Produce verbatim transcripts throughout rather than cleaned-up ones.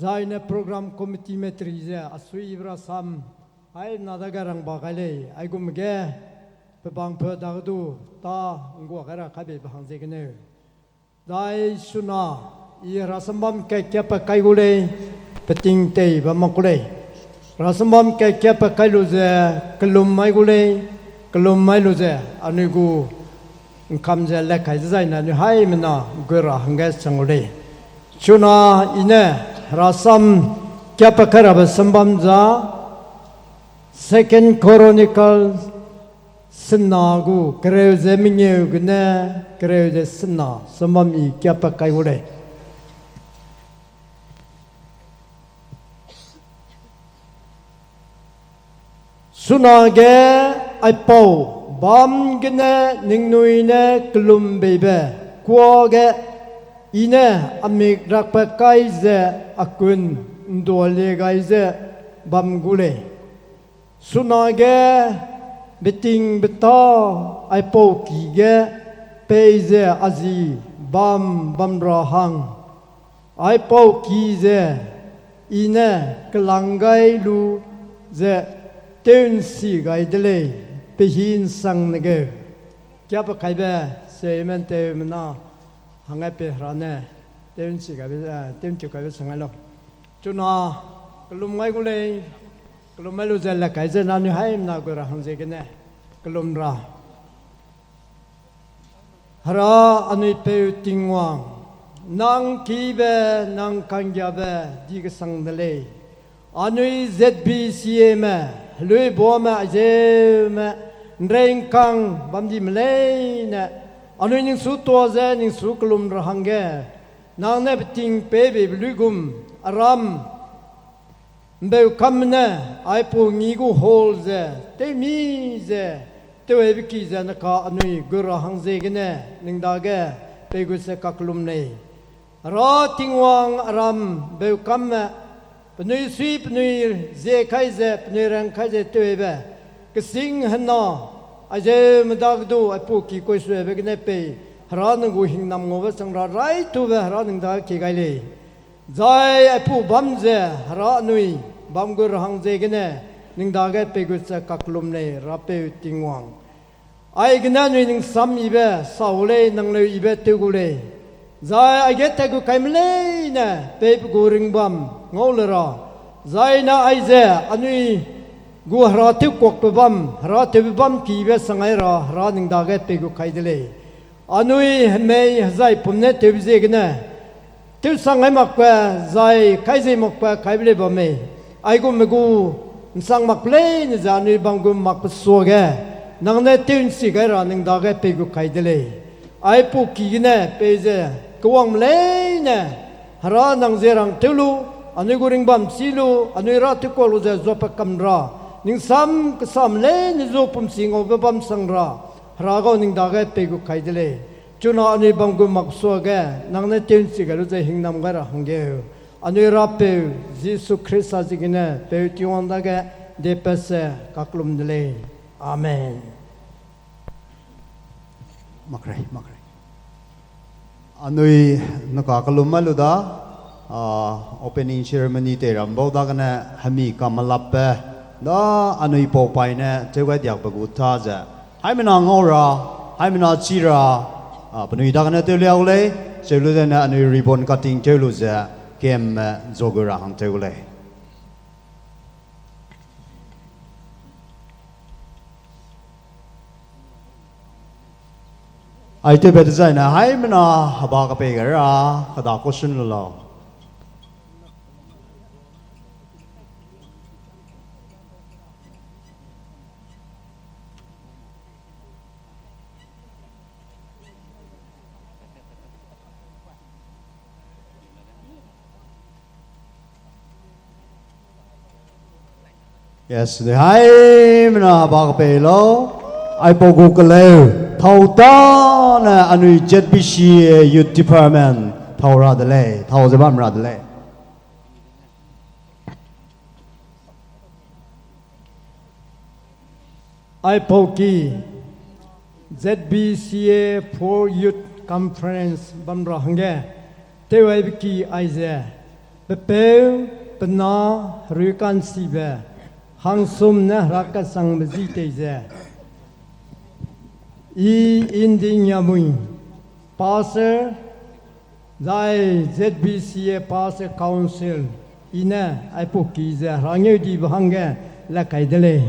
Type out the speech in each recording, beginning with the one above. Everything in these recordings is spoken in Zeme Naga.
Zaine program committeeme teri ze a suibe rasam, aina dage rangba gai lei, aigum ge, pebang pe dage du, ta, nggua gai ra kaibeibe hang ziegene. Zai suna, i rasambam kekiape kai gu lei, peting tei bam mak gu lei. Rasambam kekiape kai lu ze, kelum mai gu lei, kelum mai lu ze, anui gu, nkam ze le kai ze zaine anui haimena gu ra hangge chang gu lei. Suna i ne rasam kiape kai rabe sambam za, Second Chronicle sena gu kereu ze mengeu gene kereu ze sena sambam i kiape kai gu lei. Sunage aipau bam gene ningnui ne kelum beibe kuage i ne a mik rakbe kai ze a kun ndualie gai ze bam gu lei. Sunage betingbeta aipau ki ge peize a zi bam bam ra hang, aipau ki ze i ne kelang gai lu ze tewnsi gai de lei, pehî nsang ne geu. Kiape kaibe, semen tewmena, hangge pe Hera ne tewnsi gaibe, eh, tewntiu kaibe sang gai lau. Chuna, kelum gai gu lei, kelum mai lu ze le kai ze nanui haimena gu ra hang ziegene, kelum ra. Hera anui peu Tingwang, nang kibe, nang kanggiabe di kesang de lei. Anui Z B C Ame, heluibuame, aizeume, nreingkang bam dime leine, anui ningsu tuâ ze ningsu kelum ra hangge, nang ne beting pei beibe luigum, aram, mbeukamme ne, aipau ngi gu hall ze, tewmi ze, teweibe ki ze neka anui gu ra hang ziegene, ning dage, pei gu ze kakellum lei. Hera Tingwang aram mbeukamme, penui sui penui zie kai ze, penui rang kai ze teweibe, kesing hena, aizeume dage du, aipau ki kuisuebe gene pei, Hera nang gu hingnam ngaube chang ra raitube Hera ning dage kie gai lei. Zai aipau bam ze Hera anui bam gu ra hang ziegene, ning dage pei gu ze kakellum lei, Rapeu Tingwang. Aigene anui ning sam yibe sau lei, nang leu yibe tew gu lei. Zai aige tat gu kaime leine peibe gu ringbam ngau le ra. Zai na aize anui gu Hera tewkuakbe bam, Hera tewbe bam kibe sangai ra, Hera ning dage pei gu kai de lei. Anui hemei hezai pum ne tewbe ziegene, tewsang gai makbe, zai kai zei makbe kaibe lei bam mei. Aigumme gu nsang makbe leine ze anui bam gu makbe suage, nang ne tew nsi gai ra ning dage pei gu kai de lei. Aipau ki gene pei ze, kewangme leine, Hera nang zie rang tew lu, anui gu ringbam chî lu, anui ra tewkuak lu ze zuapat kam ra, ning sam kesame leine zu pumsi ngaube bam sang ra, Hera gau ning dage pei gu kai de lei. Chuna anui bam gu makbe suage, nang ne tew nsi gai lu ze hingnam gai ra hangge. Anui Rapeu, Jisu Khrista ziegene, peu Tingwang dage, depese, kakellum de lei. Amen. Mak rei, mak rei. Anui neka kellum mai lu da, ah, opening ceremony tei ram bau dagene hemi kamelapbe, da anui pau paî ne tew gai diakbe gu ta ze, haimena ngau ra, haimena chî ra, ah, penui dagene tew liau lei, cheu lu zene anui ribbon cutting tew lu ze, kemme zuagu ra hang tew gu lei. Ai tewbe dezaine haimena heba kapei gai ra, keda question lu lau. Yes, de haimena heba kapei lau. Aipau gu keleu, thau tâne anui Z B C A Youth Department thau ra de lei, thau ze bam ra de lei. Aipau ki Z B C A for Youth Conference bam ra hangge, tewaibe ki aize, Pepeu, pe na, herui ka'nchibe, hangsum ne Hera kesangbe ji tei ze, I Ndingyamui, Pastor, zai Z B C A Pastor Council, I ne aipau ki ze Hera ngeudibe hangge le kai de lei.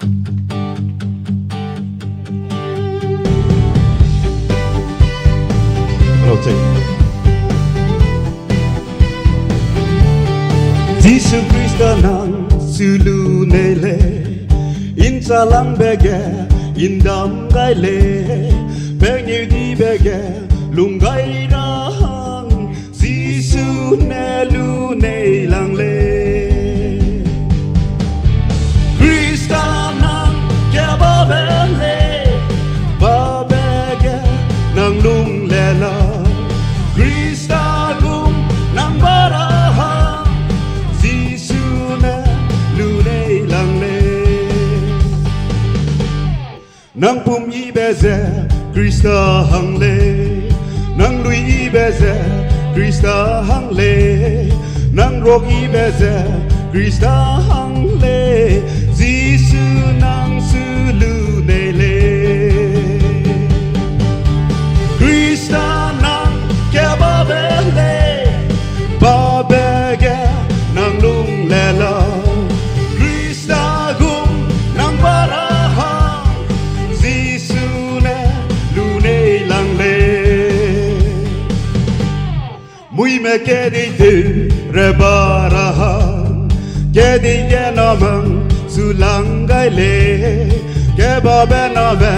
Hello, check. Jisu Khrista nang sulu nei lei, ’nchâlangbe ge ’ndam gai lei, pengeu dibe ge lung gai ra hang, Jisu ne lu nei lang lei. Khrista nang kebabe lei, babe ge nang lung le lau. Khrista gum nang ba ra hang, Jisu ne lu nei lang lei. Nang pum yibe ze Khrista hang lei, nang lui yibe ze Khrista hang lei, nang ruak yibe ze Khrista hang lei, Jisu nang sulu nei lei. Khrista nang kebabe lei, babe ge nang lung le lau. Khrista gum nang ba ra hang, Jisu ne lu nei lang lei. Muime kedei tew re ba ra hang, kedei ge namang su lang gai lei, kebabe name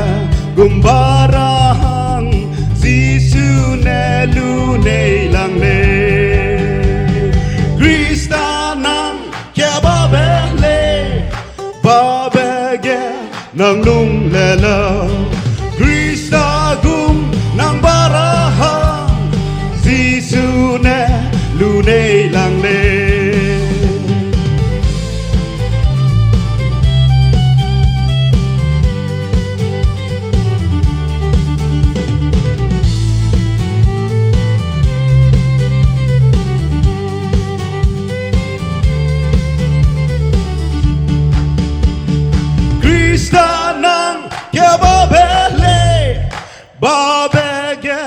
gum ba ra hang, Jisu ne lu nei lang lei. Khrista nang kebabe lei, babe ge nang lung le lau. Khrista gum nang ba ra hang, Jisu ne lu nei lang lei. Khrista nang kebabe lei, babe ge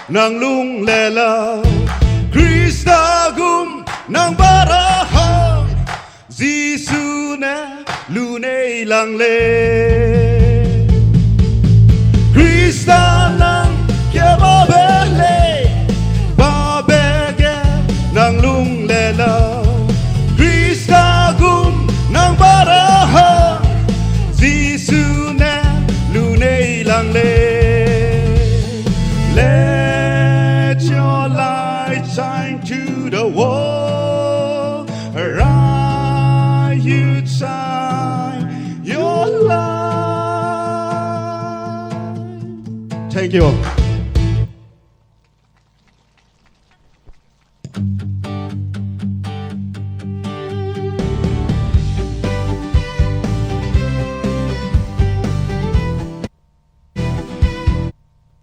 nang lung le lau. Khrista gum nang ba ra hang, Jisu ne lu nei lang lei. Khrista nang kebabe lei, babe ge nang lung le lau. Khrista gum nang ba ra hang, Jisu ne lu nei lang lei. Let your light shine to the world. Arise, you shine your light. Thank you.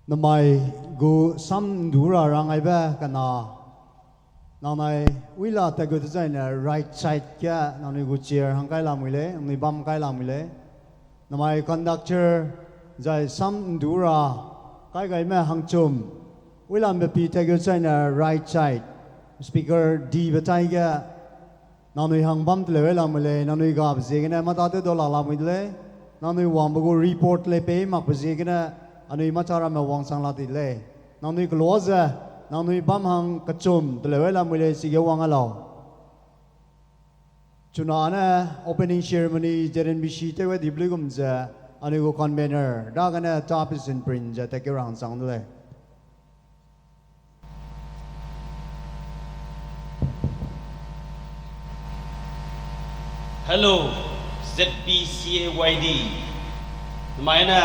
Namai gu sam ’ndu ra rang aibe kena, nangnai wila tat gu dezaine right side ge nangnui gu chair hang kai lamui lei, nangnui bam kai lamui lei. Namai conductor zai sam ’ndu ra kai gaime hangchum, wilambe pi tat gu dezaine right side, speaker dibe taige, nangnui hang bam teleu lamui lei, nangnui gabe ziegene mâ tâtew dau lak lamui de lei, nangnui wangbe gu report lei pei makbe ziegene, anui mâ tâ ramme wangsang la di lei. Nangnui kelua ze, nangnui bam hang kechum teleu lamui lei, chige wang a lau. Chuna ne opening ceremony Z N B C tew di be luigum ze, anui gu convener dagene Tapisin Prin ze tatkeu ra hangchang de lei. Hello, Z B C A Y D. Mai ne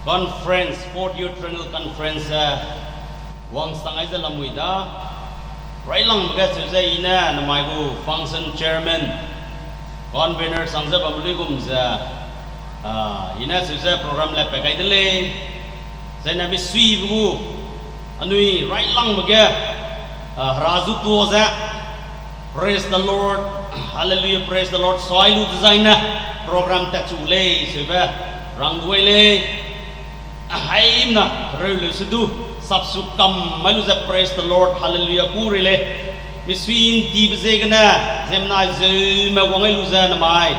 conference, Fourth Youth General Conference, eh, wangsang ai ze lamui da. Railangbe ge cheu ze i ne namai gu function chairman, convener sang ze bam luigum ze, ah, i ne cheu ze program le pe gai de lei. Zaine misuibe gu, anui railangbe ge, ah, hera zu tuâ ze, Praise the Lord, Hallelujah, Praise the Lord, sai lu dezaine, program tatchu lei, seube, rang duai lei. Ahaimna, reuleu se du, sapsu kam mai lu ze Praise the Lord, Hallelujah ku rei lei. Misui ’ndibe ziegene, ziemmena zeume wang ai lu ze namai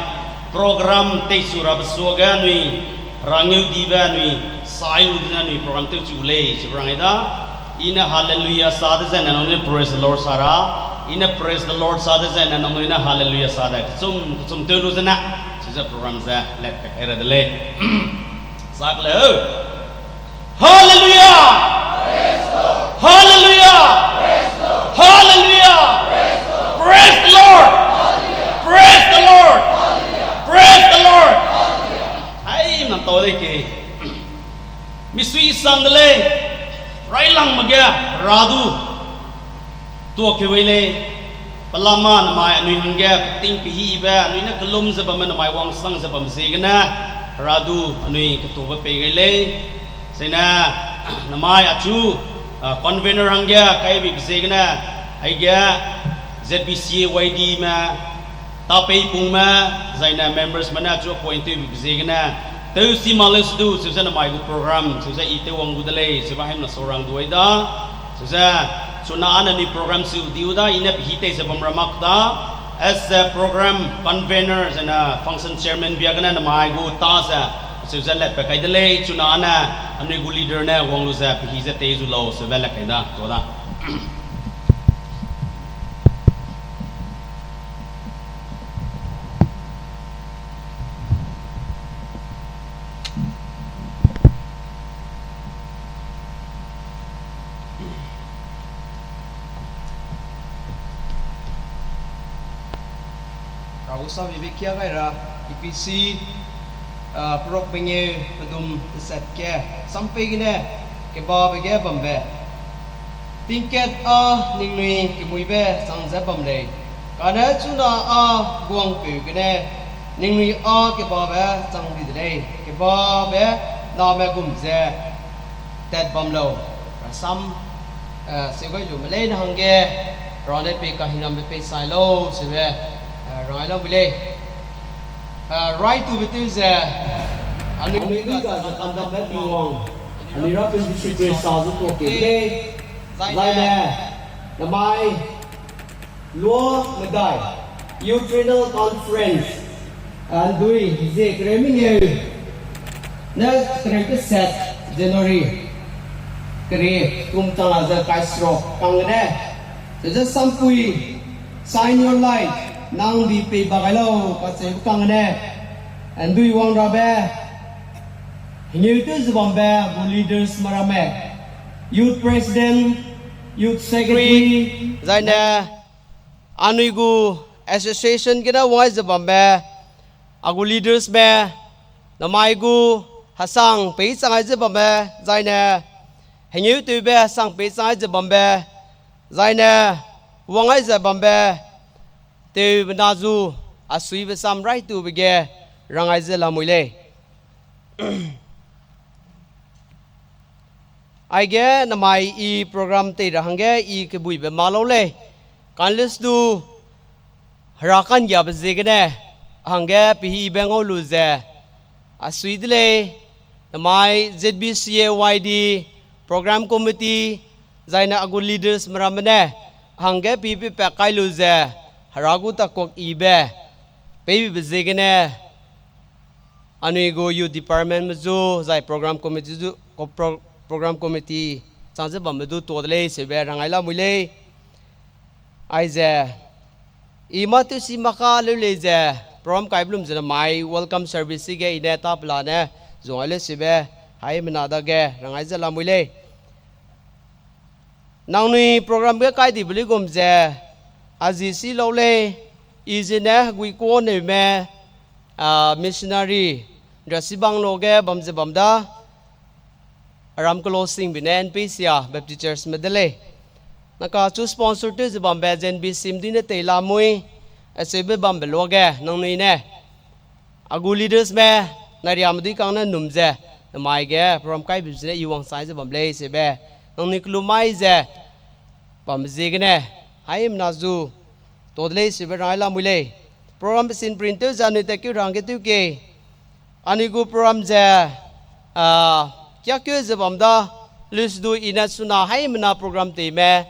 Program teichu rabe suage anui, rangeu dibe anui, sai lu dene anui program teichu lei, chibe rang ai da. I ne hallelujah sa dezaine nangnui ne praise the Lord sa ra. I ne praise the Lord sa dezaine nangnui ne hallelujah sa de. Kechum, kechum tew lu zene, chize program ze let pe kai ra de lei. Sak le. Hallelujah! Hallelujah! Hallelujah! Praise the Lord! Praise the Lord! Praise the Lord! Hai, na tau de ke. Misui sang de lei. Railangme ge, Hera du tuâ kewei lei, pelama namai anui hangge peting pehibe, anui ne kellum ze bamme namai wangsang ze bam ziegene, Hera du anui ketube pei gai lei. Zene, namai achu, ah, convener hangge kaibibe ziegene, aige Z B C A Y D me, tapeipungme, zaine members me ne achu appoint tewbibe ziegene, tewsi mak lei sedu, chize namai gu program, chize i tew wang gu de lei, chibe haimna sau rang du ai da. Chize, chuna ane anui program siu diu da, i ne pehi tei ze bam ra mak da. As a program convener, zene function chairman bia gene namai gu ta ze, chize let pe kai de lei, chuna ane anui gu leader ne wang lu ze pehi ze tei zu lau, chibe let kai da, tu da. Ragu sabibe kia gai ra, E P C, ah, perok pengeu pedum teset ge, sampei gene, kebabe ge bambe. Tingkat â ningnui kemuîbe chang ze bam lei, kane chuna â guangpeu gene ningnui â kebabe chang di de lei, kebabe name gum ze tat bam lau. Rasam, eh, seu gai lume leine hangge, Hera ne pei kahingnambe pei sai lau, seube, eh, rang ai lau mui lei. Eh, raitube tew ze, anui, anui ga ze kandambe Tingwang, anui Rapeu Jisu Khrista zu tuâ keu lei, zaine, namai, lua medai, Youth Regional Conference, a, ndui zie kereu mengeu, ne kereu keset January, kere kum chang a ze kai seruk kang gene, ze sampui, Shine Your Light, nang di pei ba gai lau, kacheube kang gene, a, ndui wang rabe, hengeu tew ze bambe, gu leaders me ramme, Youth President, Youth Secretary, zaine, anui gu association gene wang ai ze bambe, a gu leaders me, namai gu hesang pei chang ai ze bambe, zaine, hengeu tewbe hesang pei chang ai ze bambe, zaine, wang ai ze bambe, tewbe na zu, a suibe sam raitube ge, rang ai ze lamui lei. Aige namai i program tei ra hangge i kebuibe mâ lau lei. Kanles du Hera ka'nggiabe ziegene, hangge pehibe ngau lu ze, a sui de lei, namai Z B C A Y D, Program Committee, zaine a gu leaders me ramme ne, hangge pehibe pat kai lu ze, Hera gu takuak yibe, peibe ziegene, anui gu youth department me zu, zai program committee zu, ko-, pro-, program committee chang ze bambe du tuâ de lei, seube rang ai lamui lei. Aize, i mâ tewsi mâ ka leu lei ze, program kaibe lum ze namai welcome service ge i ne tâ pelane, zung ai lei seube, haimena dage rang ai ze lamui lei. Nangnui program ge kai dibe luigum ze, a zi si lau lei, i zene hegui kuâ neume, a, missionary, Nrasibang lo ge bam ze bam da, aram kelo singbe ne N P C a Baptist Church me de lei. Naka chu sponsor tew ze bambe Z B C M D ne tei lamui, acheube bambe luage nangnui ne a gu leaders me, nariame dui kang ne num ze, namai ge program kaibe zene i wang sai ze bam lei seube, nangnui kelum mai ze, bambe ziegene, haimena zu, tuâ de lei seube rang ai lamui lei. Program pesin print tew ze anui tatkeu ra hangge tew kei. Anui gu program ze, a, kiakeu ze bam da, leuse du i ne suna haimena program teime,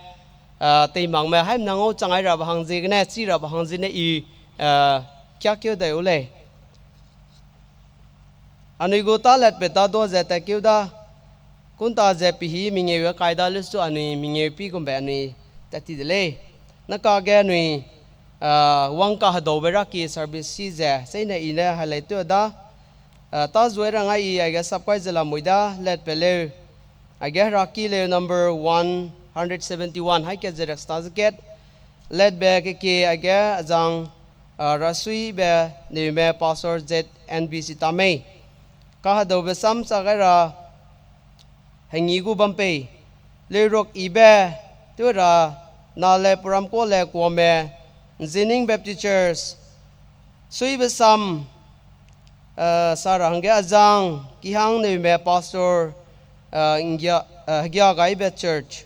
a, teimakme haimena ngau chang ai rabe hang ziegene, chi rabe hang ziegene i, a, kiakeu dai u lei. Anui gu tâ letbe tâ du ze tatkeu da, kunta ze pehî mengeu ge kai da lesu anui mengeu pi gumbe anui tat ti de lei. Nakage anui, ah, wang kahedaube raki service si ze, seine i ne highlight tew da, ah, tâ zuai ra ngai i aige sapkai ze lamui da, letbe leu, aige heraki leu number one hundred seventy-one, haî kat ze raksena ze kat, letbe kekie aige azang, ah, Rasuibe Neume Pastor Z N B C Tamei. Kahedaube sam sa gai ra hengi gu bam pei. Leurok ibe tew ra Nale Puram Kole Kuame, Nzining Baptist Church. Suibe sam, eh, sa ra hangge azang Kihang Neume Pastor, eh, Nggia, eh, Hegia Gaibe Church.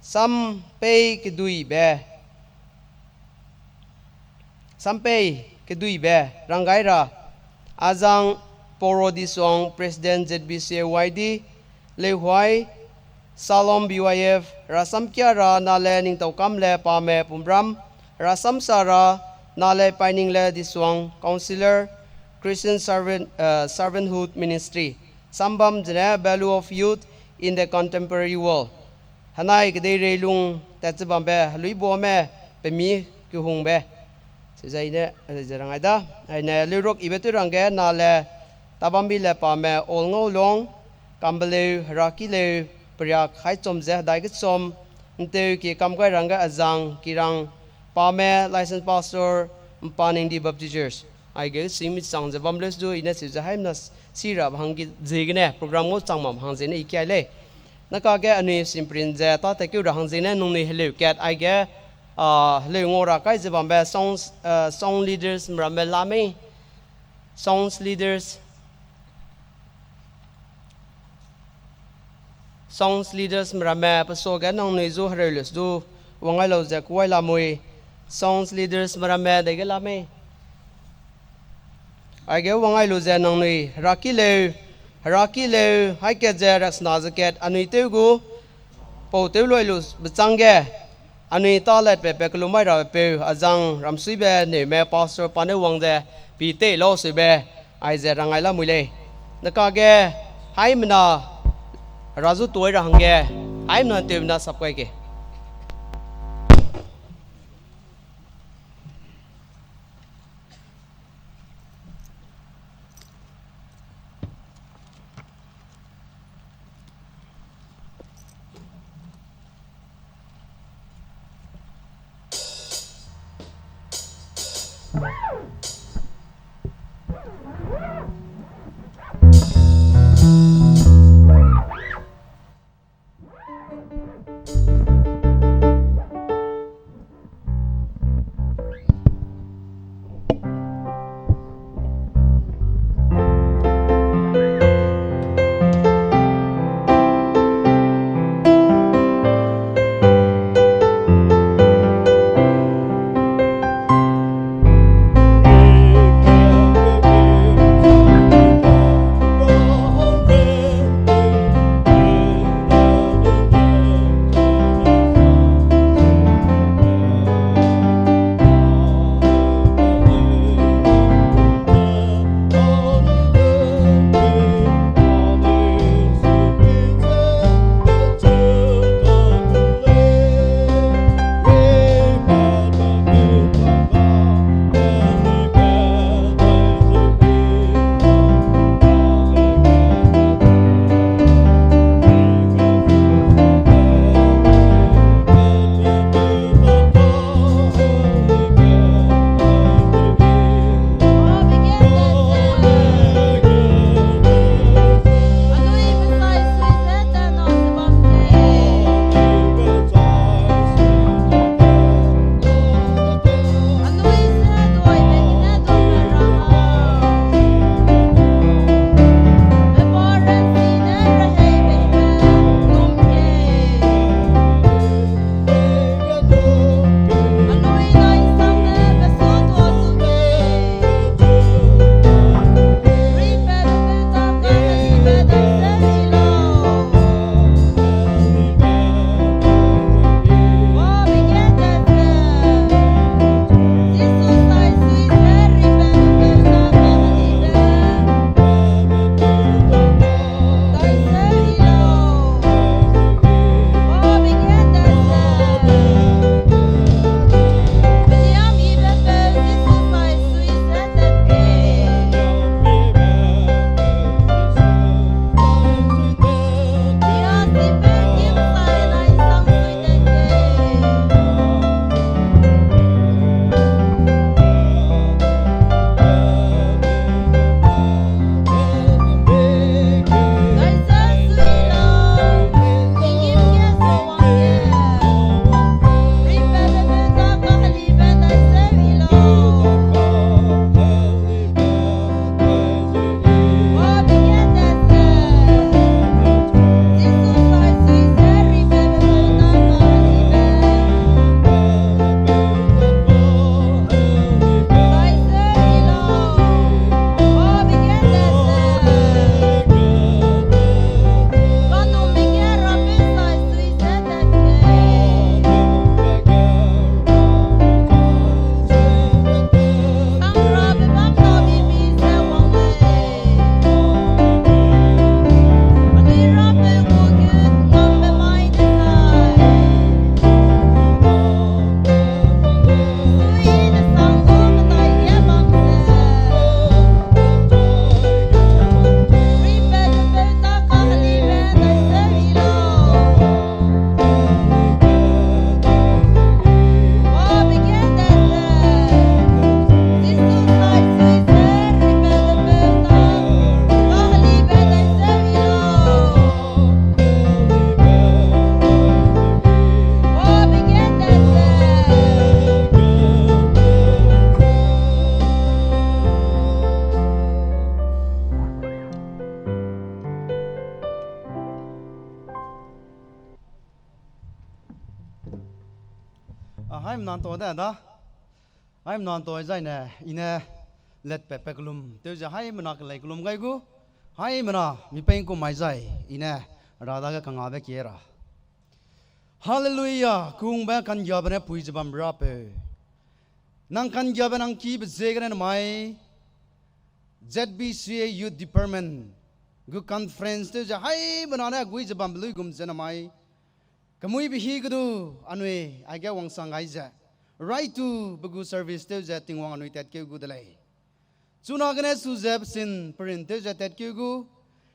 Sam pei keduibe. Sam pei keduibe rang gai ra, azang Poro Disuang, President Z B C A Y D, Leuhuai, Salom B Y F, rasam kia ra Nale Ningtaukamle Pame Pumram, rasam sa ra Nale Painingle Disuang, Counselor, Christian Servant, eh, Servanthood Ministry, sambam zene Value of Youth in the Contemporary World. Henai kedeirei lung tat ze bambe heluibuame pemi kehungbe. Chize i ne, eh, ze rang gai da. Aine leurok ibe tew ra hangge Nale Tabambile Pame Olngaulong, Kambeleu, Herakileu, Periak, Haichom ze Hedai Kechom, Nteu ki kam gai ra hangge azang Kirang Pame, Licensed Pastor, Mpaningdi Baptist Church. Aige sing mi chang ze bam lesu du i ne chize haimna s-, si ra hangge ziegene program ngau chang mam hang zene i kiai lei. Nakage anui simprin ze tâ tatkeu ra hang zene nangnui heleu kat aige, ah, heleu ngau ra kai ze bambe songs, ah, song leaders meramme la mei. Songs leaders. Songs leaders meramme pe suage nangnui zu hereu lesu du wang gai lau ze kuai lamui. Songs leaders meramme dege la mei. Aige wang gai lu ze nangnui Herakileu, Herakileu, haî kat ze raksena ze kat anui tew gu, pau tew lui lu bechâng ge, anui tâ letbe pe kelum mai rabe peu, azang Ramsuibe Neume Pastor pa ne wang ze, pi tei lau seube, aize rang gai lamui lei. Nakage, haimena, hera zu tuai ra hangge, haimena ntewmena sap kai ke. Haimena to da da. Haimena to zai ne, i ne letpatpat kelum tew ze haimena kelei kelum gai gu. Haimena mi pengkum mai zai, i ne ra dage kangabe kie ra. Hallelujah, kungbe kanggiabe ne pui ze bam rapeu. Nang kanggiabe nang kibe ziegene namai Z B C A Youth Department gu conference tew ze haimena ne gui ze bambe luigum ze namai kemuibe hi ge du anui aige wangsang gai ze, raitube gu service tew ze Tingwang anui tatkeu gu de lei. Chunagene su ze pesin perin tew ze tatkeu gu,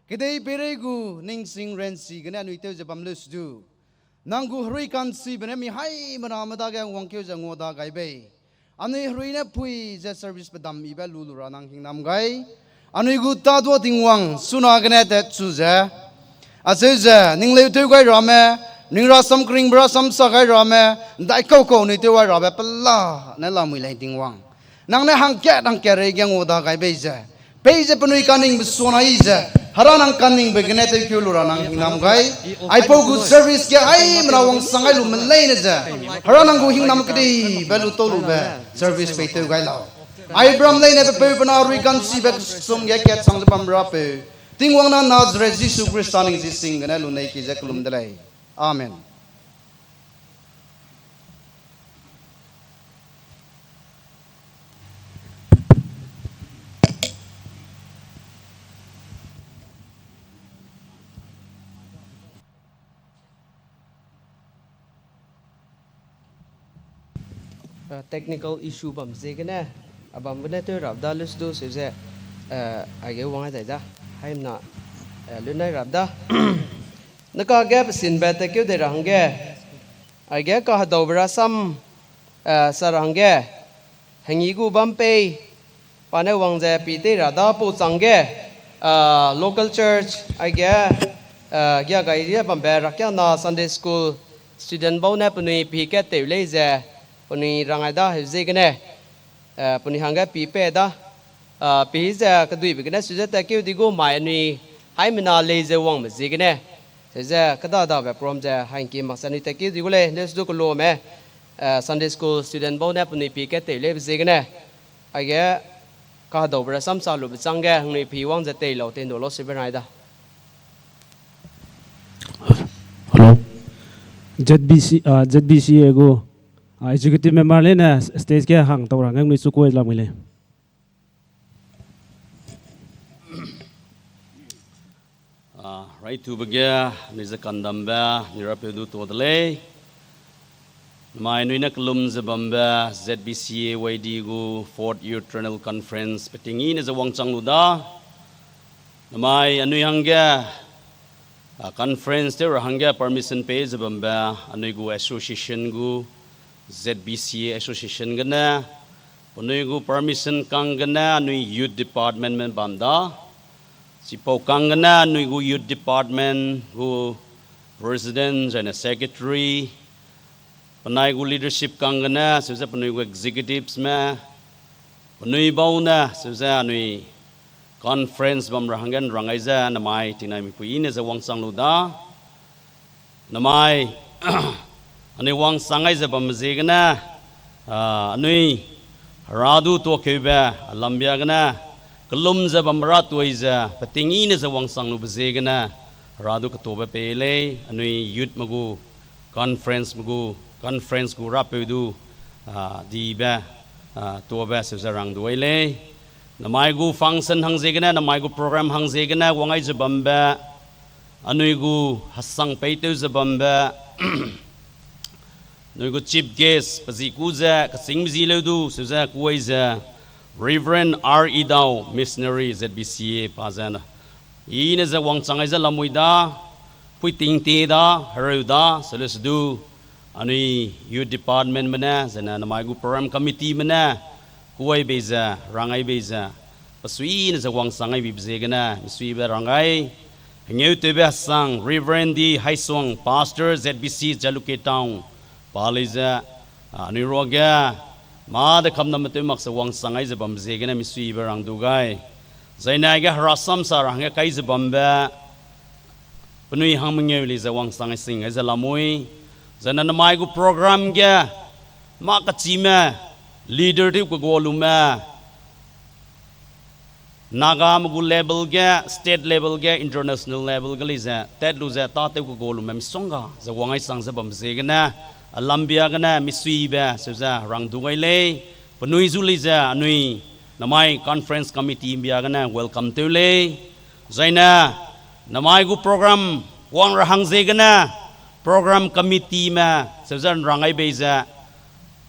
kedei peirei gu ningsing ranchi gene anui tew ze bam leu su du, nang gu herui kanchibe ne mi haimena me dage wangkeu ze ngua da gai bei. Anui herui ne pui ze service pedam ibe lu lu ra nang hingnam gai. Anui gu tadua Tingwang chunagene tatchu ze, acheu ze ningleu tew gai rame, ning rasam keringbe rasam sa gai rame, ndaikau kau anui tew gai rabe pela ne lamui lei Tingwang. Nang ne hangkat hangkat reige ngua da gai bei ze, peize penui kaningbe suana i ze, Hera nang kaningbe gene tewkeu lu ra nang hingnam gai. Aipau gu service ge haimena wangsang gai lume leine ze, Hera nang gu hingnam kedibe lu tau lube service peitew gai lau. Aibram leine pe peu pe na rui kanchibe kesum ge kat chang ze bam rapeu, Tingwang na Nazareth Jisu Khrista ning zi sing gene lu nei ki ze kelum de lei. Amen. Technical issue bam ziegene, a bam gene tew rap da lus du seu ze, aige wang ai dai da, haimena, lunai rap da. Neka ge pesinbe tatkeu dei ra hangge, aige kahedaube rasam, sa ra hangge, hengi gu bam pei, pa ne wang ze pi tei ra da pau changge, local church, aige, gia gai ria bambe rakiangna Sunday school student bau ne penui pi kat tew lei ze, penui rang ai da heu ziegene, penui hangge pi pe da, pi ze keduibe gene su ze tatkeu di gu mai anui haimena lei ze wangbe ziegene, seu ze keda dabe program ze hangki mak ze anui tatkeu di gu lei, leu su du kelume, Sunday school student bau ne penui pi kat tew leibe ziegene, aige kahedaube rasam sa lube changge anui pi wang ze tei lau tei ndu lau sibe rai da. Hello. Z B C, Z B C A gu executive member leine stage ge hang tau ra ngai nui chu kuai lamui lei. Raitube ge, anui ze kandambe, anui rapeu du tuâ de lei. Namai anui ne kelum ze bambe Z B C A Y D gu Fourth Youth Triennial Conference peting i ne ze wangchang lu da. Namai anui hangge, conference tew ra hangge permission pei ze bambe, anui gu association gu, Z B C A association gene, penui gu permission kang gene anui youth department me bam da. Chipau kang gene anui gu youth department gu president zaine secretary, penai gu leadership kang gene, seu ze penui gu executives me, penui bau ne, seu ze anui conference bam ra hangge rang ai ze namai tingnai mipui i ne ze wangchang lu da. Namai, anui wangchang ai ze bam ziegene, anui Hera du tuâkeube, alambia gene, kelum ze bam ra tuâ ze, peting i ne ze wangchang lube ziegene, Hera du ketuâbe pei lei, anui youth me gu, conference me gu, conference gu rapeu du, dibe, tuâbe seu ze rang du ai lei. Namai gu function hang ziegene, namai gu program hang ziegene, wang ai ze bambe, anui gu hesang peitew ze bambe, anui gu chief guest, pe zi ku ze, kechîngbe zi leu du, seu ze kuai ze, Reverend R. Idao, missionary Z B C A pa ze, i ne ze wangchang ai ze lamui da, puiting tie da, hereu da, seu le se du, anui youth department me ne, zene namai gu program committee me ne, kuai bei ze, rang ai bei ze, pesuine ze wangchang ai bibe ziegene, misuibe rang ai, hengeu tewbe hesang, Reverend D. Haisuang, Pastor Z B C Jalukie Town, pa lei ze, anui ruage, mâ de kamname tew mak ze wangchang ai ze bambe ziegene misuibe rang du gai. Zaine aige Hera sam sa ra hangge kai ze bambe, penui hang mengeu lei ze wangchang ai sing ai ze lamui. Zaine namai gu program ge, mâ kechime, leader tew kegua lume, Nagame gu level ge, state level ge, international level ge lei ze tat lu ze tâtew kegua lume misongga ze wang ai chang ze bam ziegene, a lambia gene misuibe seu ze rang du gai lei, penui zu lei ze anui namai conference committee mbia gene welcome tew lei. Zaine namai gu program wang ra hang ziegene program committeeme seu ze nrang ai bei ze,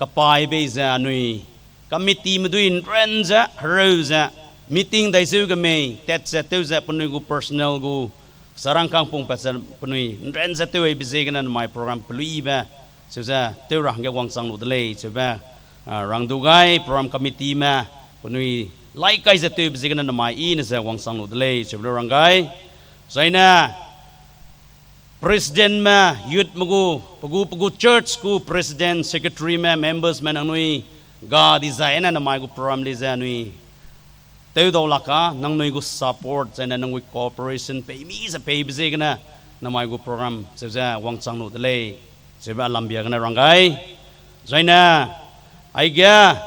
kapai bei ze anui committeeme dui nran ze hereu ze meeting dai zeu ge mei tat ze tew ze penui gu personal gu sarangkang pungpat ze penui nran ze tew aibe ziegene namai program peluibe seu ze tew ra hangge wangchang lu de lei seube, a, rang du gai program committeeme penui lai kai ze tewbe ziegene namai i ne ze wangchang lu de lei seube lu rang gai. Zaine presidentme, youthme gu, pe gu, pe gu church gu president, secretaryme, membersme nangnui ga dizai ne namai gu program lei ze anui tew dau lak a, nangnui gu support zaine nangnui cooperation pei mi ze peibe ziegene namai gu program seu ze wangchang lu de lei seube a lambia gene rang gai. Zaine aige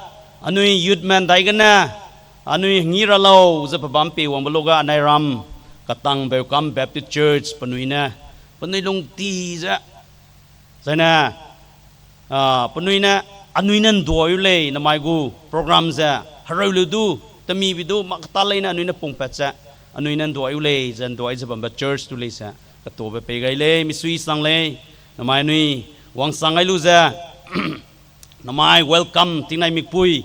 anui youthme ndaigene anui hengî ra lau ze pe bam pei wangbe luge anai ram Katang Beukam Baptist Church penui ne, penui lungti ze, zaine, a, penui ne, anui ne nduai u lei namai gu program ze hereu leu du, temibe du mâ keta leine anui ne pungpat ze, anui ne nduai u lei ze nduai ze bambe church du lei ze ketabe pei gai lei, misui sang lei, namai anui wangchang gai lu ze, namai welcome tingnai mikpui,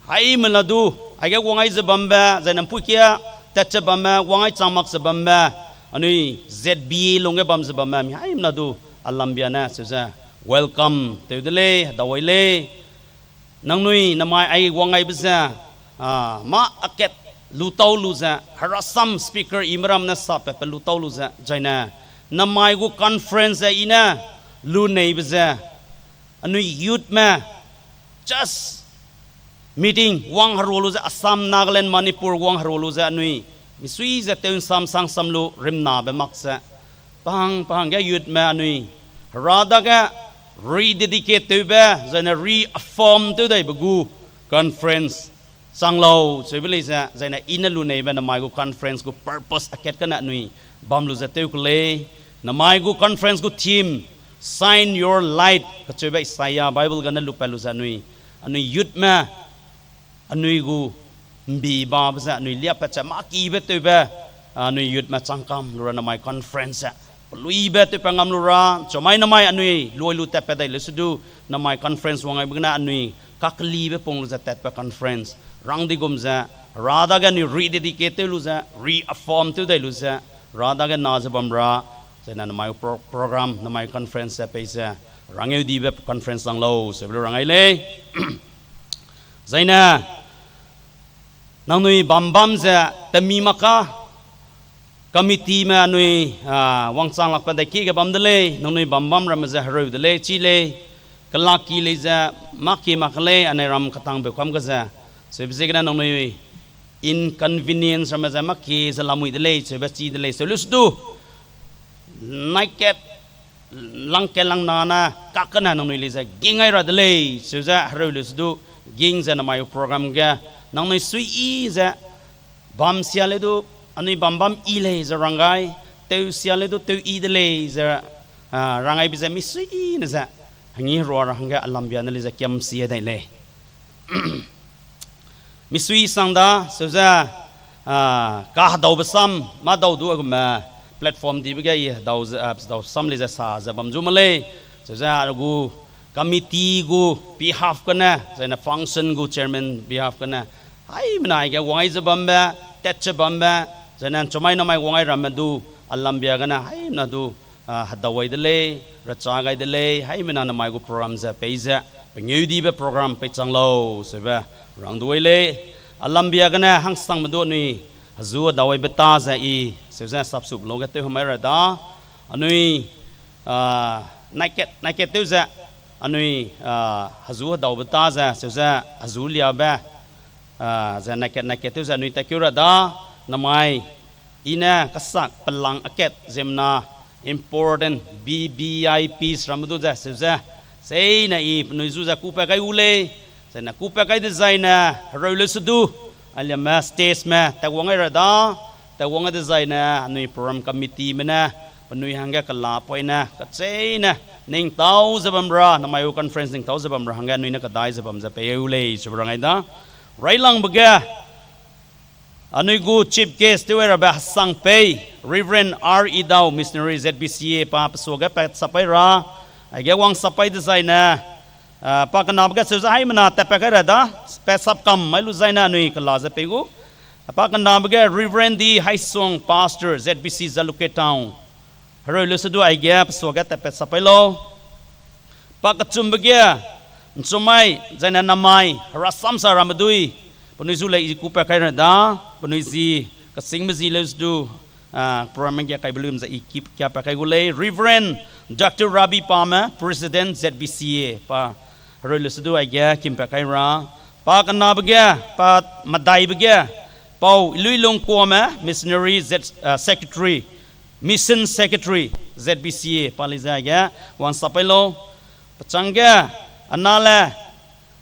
haimena du, aige wang ai ze bambe, zaine mpui kia tat ze bamme, wang ai chang mak ze bambe, anui Z B A lungge bam ze bamme, mi haimena du, a lambia ne seu ze welcome tew de lei, hedau ai lei. Nangnui namai ai wang aibe ze, a, mâ akat lu tau lu ze, herasam speaker i meram ne sapatpe lu tau lu ze, zaine namai gu conference ze i ne luneibe ze, anui youthme, just meeting wang herua lu ze, Assam, Nagaland, Manipur wang herua lu ze anui misui ze tew nsam sangsam lu rimnabe mak ze, pahang pahang ge youthme anui Hera dage rededicate tewbe, zaine reaffirm tew daibe gu conference chang lau seube lei ze, zaine i ne luneibe namai gu conference gu purpose akat kane anui bam lu ze tew ke lei. Namai gu conference gu theme, Shine Your Light kacheube Isaiah Bible gene lupat lu ze anui, anui youthme, anui gu mbi babe ze anui liapat ze mâ kibe tewbe, anui youthme changkam lu ra namai conference ze peluibe tewpat ngam lu ra, chumai namai anui luai lu tatpat dai leu se du, namai conference wang aibe gene anui kakelibe pung lu ze tatbe conference rang di gum ze, Hera dage anui rededicate tew lu ze, reaffirm tew dai lu ze, Hera dage na ze bam ra, zaine namai pro-, program, namai conference ze pei ze, rangeu dibe conference lang lau seube lu rang ai lei. Zaine nangnui bam bam ze temi mak ka, committeeme anui, a, wangchang lakpat dai ki ge bam de lei, nangnui bam bam ramme ze hereu de lei, chi lei, kelak ki lei ze, mâ kie mak ke lei, anai ram Katang Beukam ge ze, seube ziegene nangnui inconvenience ramme ze mâ kie ze lamui de lei, seube chi de lei, seu lu se du, naikat, langkat langna ne, kak kane nangnui lei ze ging ai ra de lei, seu ze hereu lu se du, ging ze namai program ge, nangnui suiyi ze, bam sia leu du, anui bam bam yi lei ze rang gai, tew sia leu du tew yi de lei ze, a, rang gaibe ze misuiyi ne ze, hengî herua ra hangge a lambia ne lei ze kiam sia dai lei. Misui sang da, seu ze, a, kahedaube sam, mâ dau du a gume platform dibe ge i hedau ze, a, hedau sam lei ze sa ze bam zu ma lei, seu ze a gu committee gu behalf gene, zaine function gu chairman behalf gene, haimena aige wang ai ze bambe, tat ze bambe, zaine chumai namai wang ai ramme du, a lambia gene haimena du, a, hedau ai de lei, recha gai de lei, haimena namai gu program ze pei ze, pengeu dibe program pei chang lau, seube rang du ai lei, a lambia gene hangsangme du anui, hezu hedau aibe ta ze i, seu ze sapsupbe lau ge tew hemai ra da, anui, a, naikat, naikat tew ze, anui, a, hezu hedaube ta ze, seu ze hezu liabe, a, ze naikat, naikat tew ze anui tatkeu ra da, namai, i ne kasak pelang akat ziemmena important V V I Ps ramme du ze, seu ze, Seine i penui zu ze kupat kai gu lei, zaine kupat kai dezaine, hereu le sedu, aliame stage me, tewang ai ra da, tewang ai dezaine, anui program committee me ne, penui hangge kela poine, kacheine, ning tau ze bam ra, namai u conference ning tau ze bam ra hangge, anui ne kedai ze bam ze pei u lei, ze rang ai da. Railangbe ge, anui gu chief guest tew ai rabe hesang pei, Reverend R. Idao, Missionary Z B C A pa pe suage pat sap ai ra, aige wang sap ai dezaine, ah, pa kenabe ge cheu ze haimena tat pat kai ra da, pat sap kam mai lu zaine anui kela ze pei gu. Pa kenabe ge Reverend D. Haisong, Pastor Z B C Jalukie Town. Hereu le sedu aige pe suage tat pat sap ai lau. Pa kechumbe ge, nchumai, zaine namai, herasam sa ramme dui, penui zu le i kupat kai ra da, penui zi, kesingbe zi le sedu, ah, program ge kaibe lum ze i kip kia pat kai gu lei, Reverend Doctor Rabi Pame, President Z B C A, pa, hereu le sedu aige kim pat kai ra, pa kenabe ge, pa medaibe ge, Pau Iluilung Kuame, Missionary Z, ah, Secretary, Mission Secretary, Z B C A, pa lei ze aige, wang sap ai lau. Pechangge, anale,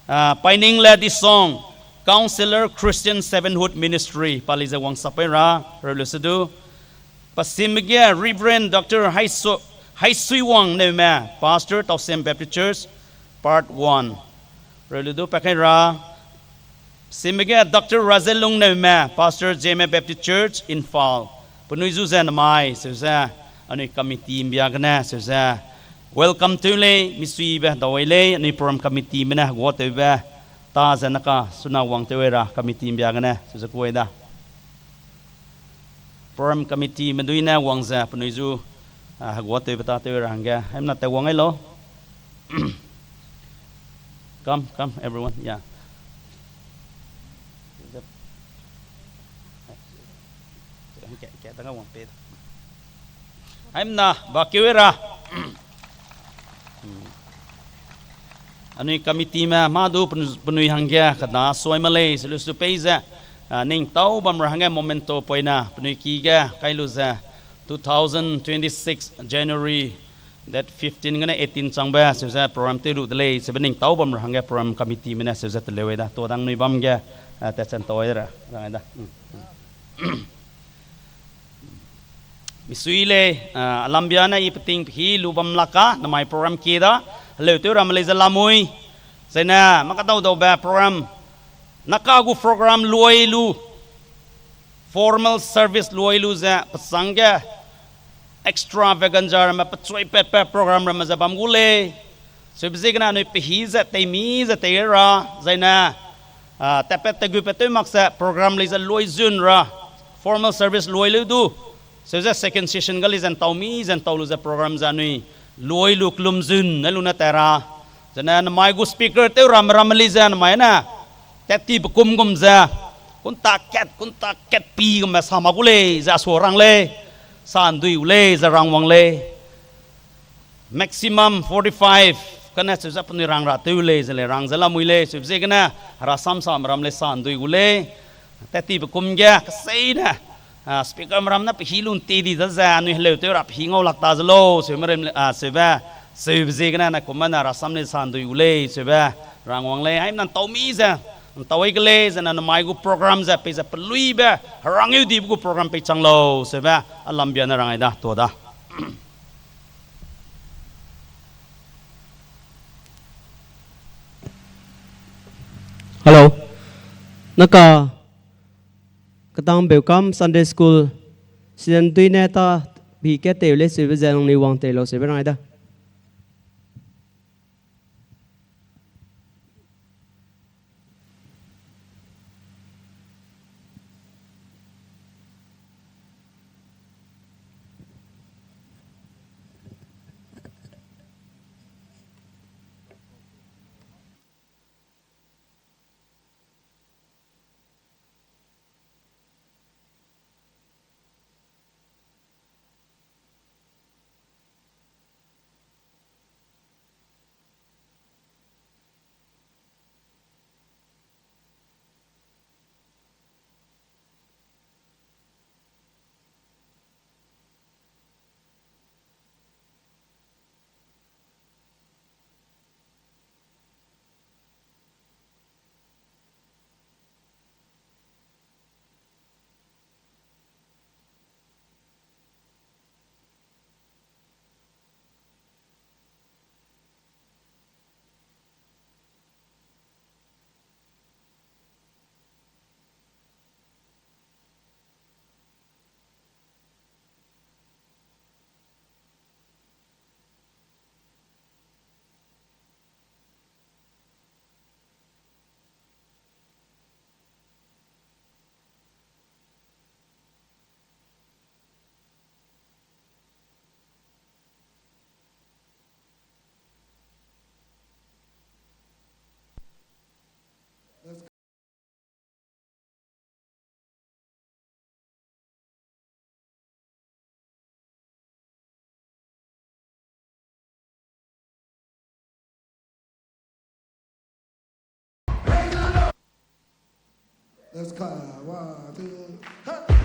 ah, Painingle Disong, Counselor Christian Servanthood Ministry, pa lei ze wang sap ai ra, hereu le sedu. Pasimbe ge Reverend Doctor Haisu-, Haisuiwang Neume, Pastor Tausem Baptist Church, Part one. Reu le du pa kai ra. Simbe ge Doctor Razelung Neume, Pastor Zeme Baptist Church, Imphal. Penui zu ze namai, seu ze, anui committee mbia gene, seu ze, welcome tew lei, misuibe dau ai lei, anui program committee me ne heguatewbe, ta ze naka, suna wang tew ai ra, committee mbia gene, seu ze kuai da. Program committee medui ne wang ze penui zu, ah, heguatewbe ta tew ra hangge. Haimena tew wang ai lau. Come, come, everyone. Yeah. Haimena, ba keu ra. Anui committee me mâ du penui, penui hangge kada suai ma lei, selu su pei ze, ah, ning tau bam ra hangge memento poina, penui ki ge kai lu ze, two thousand twenty-six January date fifteen gene eighteen changbe, seu ze program tew lu de lei, seube ning tau bam ra hangge program committee me ne seu ze teleu ai da, tuadang nui bam ge, ah, tat chan tau ai ra, rang ai da. Misui lei, ah, alambia ne i peting pehi lu bam lak ka, namai program kie da, heleu tew ramme lei ze lamui. Zaine, makadau daube program, naka gu program luai lu, formal service luai lu ze, pesang ge, extravaganza ramme, pechuai patpat program ramme ze bam gu lei. Seube ziegene anui pehi ze teimi ze tei ra, zaine, ah, tatpat teguipat tew mak ze program lei ze luai zun ra, formal service luai leu du. Seu ze second session ga lei ze ntau mi ze ntau lu ze program ze anui luai lu kelum zun ne lu ne tat ra. Zene namai gu speaker tew ramme ramme lei ze namai ne, tat ti bekum gum ze, kunta kat, kunta kat pi gum me sa mak gu lei ze a sua rang lei, sa ndui gu lei ze rang wang lei. Maximum forty-five, kane cheu ze penui rang ra tew lei, ze lei rang ze lamui lei, seube ziegene, herasam sa meram lei sa ndui gu lei, tat ti bekum ge, keseine, ah, speaker meram ne pehi lun ti di da ze, anui heleu tew ra pehi ngau lak ta ze lau, seu meram lei, ah, seube, seube ziegene, ne kumme ne herasam lei sa ndui gu lei, seube, rang wang lei, haimena ntau mi ze, ntau ai ke lei, zene namai gu program ze, pei ze peluibe, herang eu dibe gu program pei chang lau, seube, alambia ne rang ai da, tua da. Hello. Naka, katang beukam Sunday School, student dui ne ta bi kat teu lei seube ze nangnui wang tei lau seube rang ai da. Let's go. One, two, ha!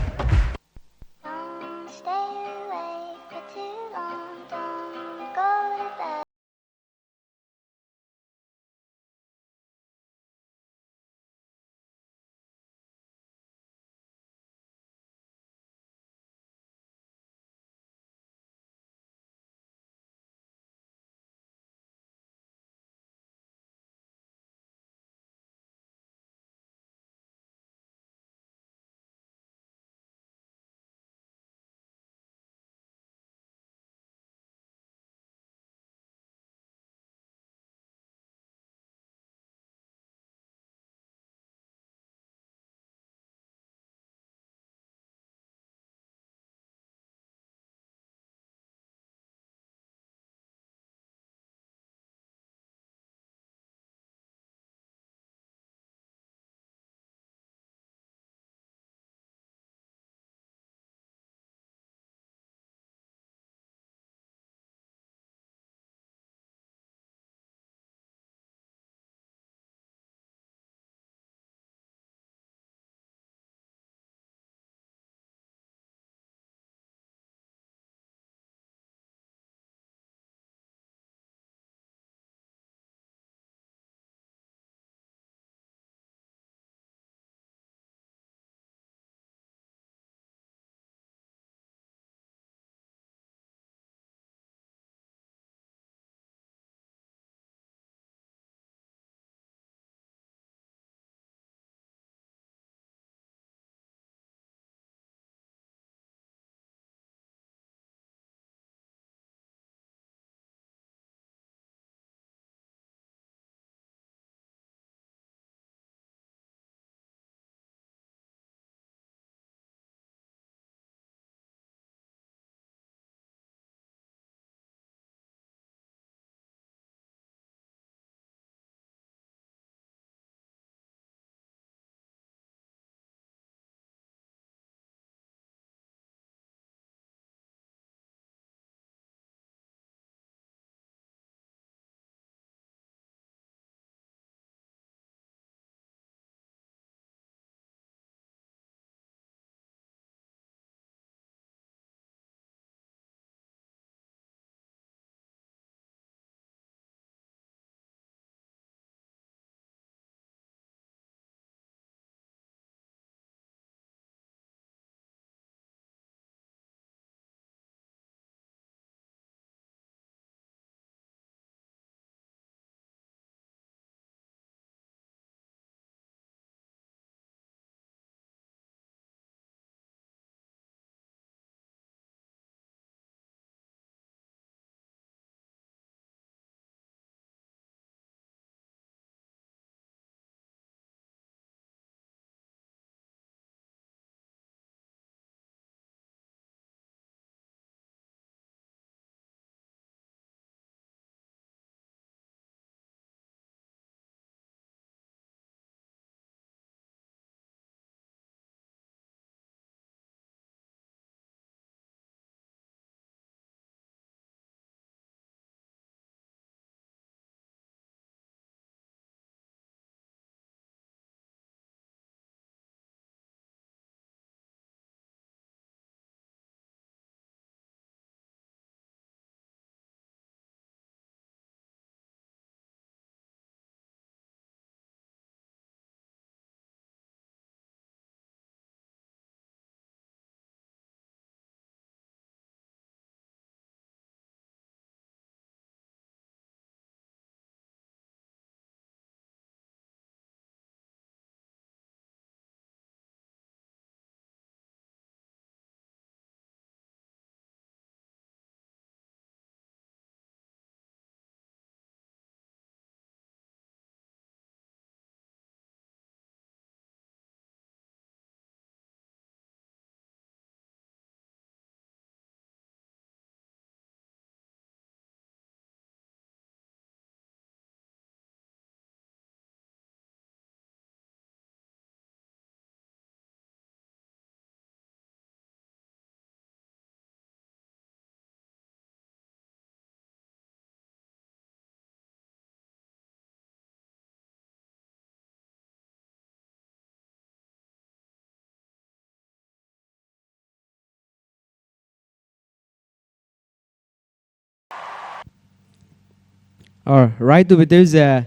Or, rai tube tew ze,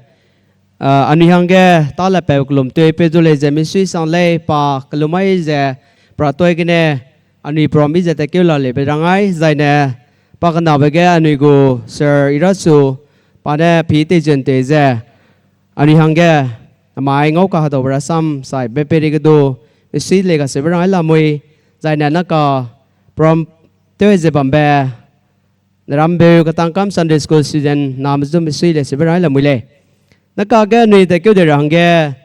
ah, anui hangge tâ le peu kelum tewpeu du lei ze misui sang lei pa kelum mai ze, pra toi gene, anui program i ze tat keu la leibe rang ai, zaine, pa kenabe ge anui gu sir Irasu, pa ne pi teizen tei ze, anui hangge, amai ngau kahedaube rasam saibe peirei ge du, misui lei kaseube rang ai lamui, zaine naka, program tew ze bambe, Nerambeu Ketangkam Sunday School student name zu misui lei seube rang ai lamui lei. Naka ge anui tat keu de ra hangge,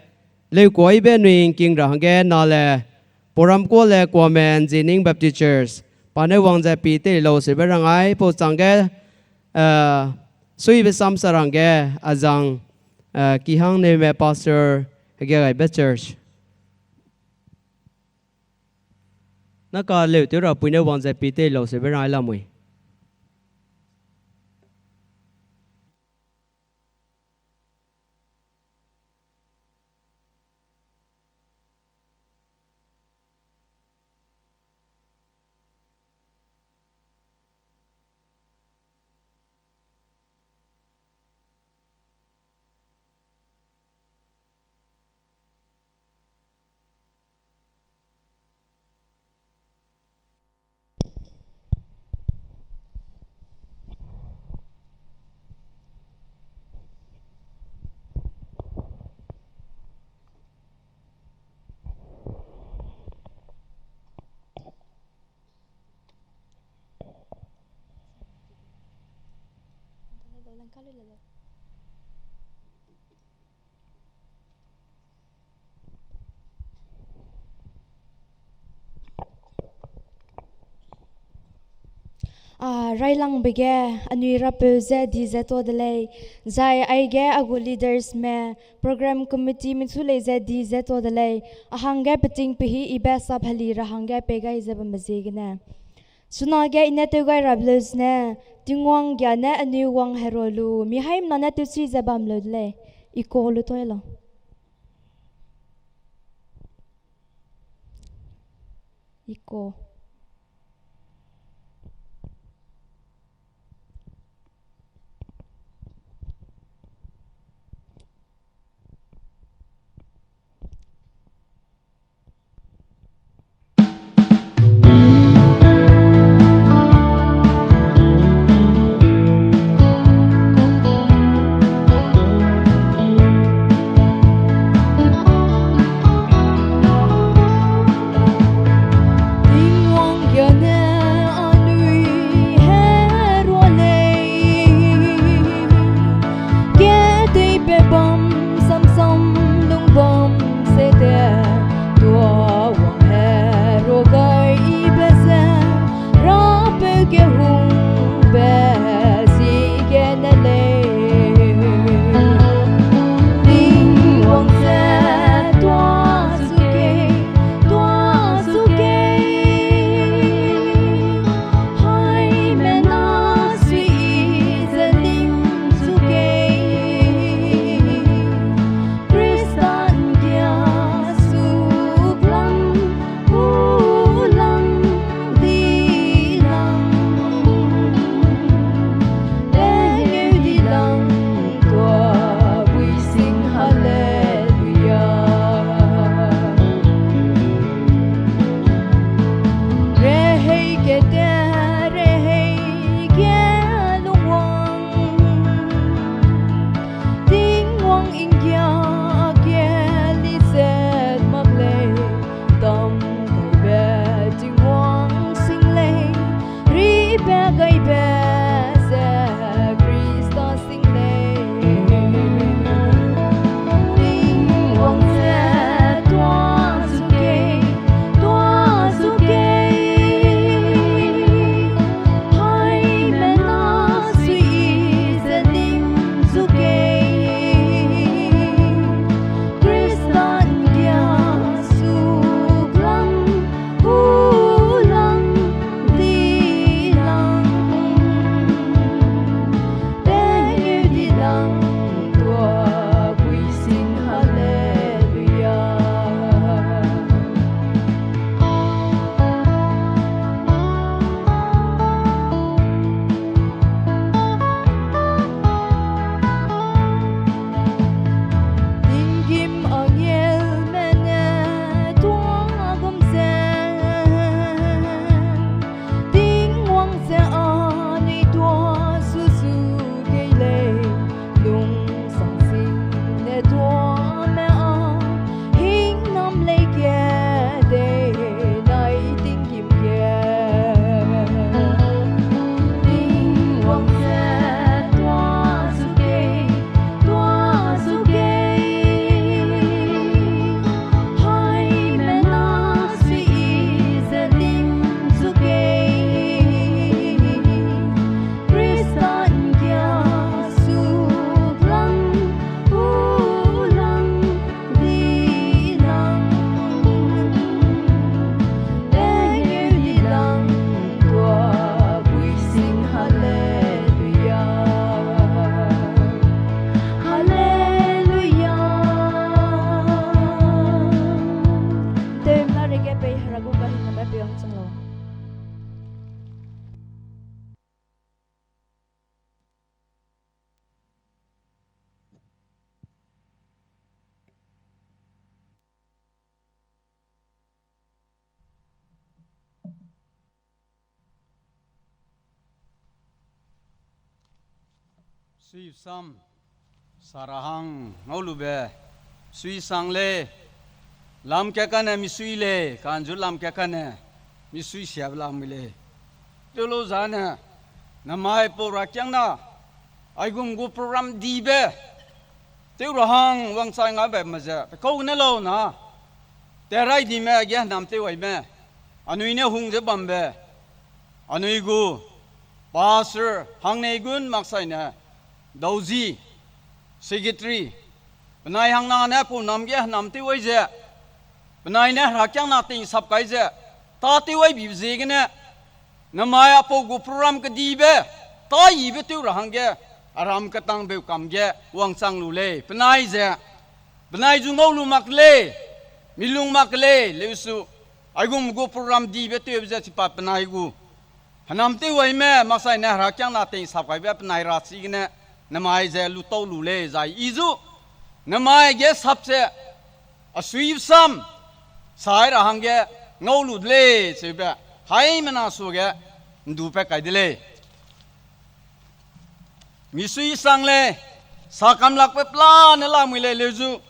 leukuaibe anui ngking ra hangge na le, Poram Kuale Kuame Nzining Baptist Church, pa ne wang ze pi tei lau seube rang ai, pau changge, eh, suibe sam sa ra hangge, azang, eh, Kihang Neume Pastor, hege gaibe church. Naka leu tew ra pui ne wang ze pi tei lau seube rang ai lamui. A, railangbe ge anui rapeu ze di ze tuâ de lei, zai aige a gu leadersme, program committeeme chu lei ze di ze tuâ de lei, a hangge peting pehî yibe sap heli ra hangge pei gai ze bambe ziegene. Chunage I ne tew gai rabe leu zene, Tingwang gia ne anui wang herua lu, mi haimena ne tewchi ze bam leu de lei, I ka lu tuâ lau. I ka. Pei Hera gu kahingname pei wangchang lau. Sui sam, sa ra hang ngau lube, sui sang lei, lam ka kane misui lei, kanzu lam ka kane misui siabe lam lei. Tew lu zane, namai pau rakiangna, aigum gu program dibe, tew ra hang wangchang ngabe me ze, pe kau ne lau na, te rai dime ge nam tew waime, anui ne hung ze bambe, anui gu pastor hangnei gun maksaine, dauzi, secretary, penai hangna ne pau nam ge nam tew wai ze, penai ne herakiangna ting sap kai ze, tâ tew wai bibe ziegene, namai apau gu program kedibe, tâ yibe tew ra hangge, aram ketang beu kam ge, wangchang lu lei, penai ze, penai zu ngau lu mak lei, mi lung mak lei, leusu, aigum gu program dibe tewbe ze chipa penai gu. Hênam tew waime, maksaine herakiangna ting sap kaibe penai ra chigene, namai ze lu tau lu lei zai i zu, namai ge sap ze, a sui sam, sai ra hangge, ngau lu de lei, cheube, haimena suage, ndu pat kai de lei. Misui sang lei, sa kam lakbe pelane lamui lei leu zu,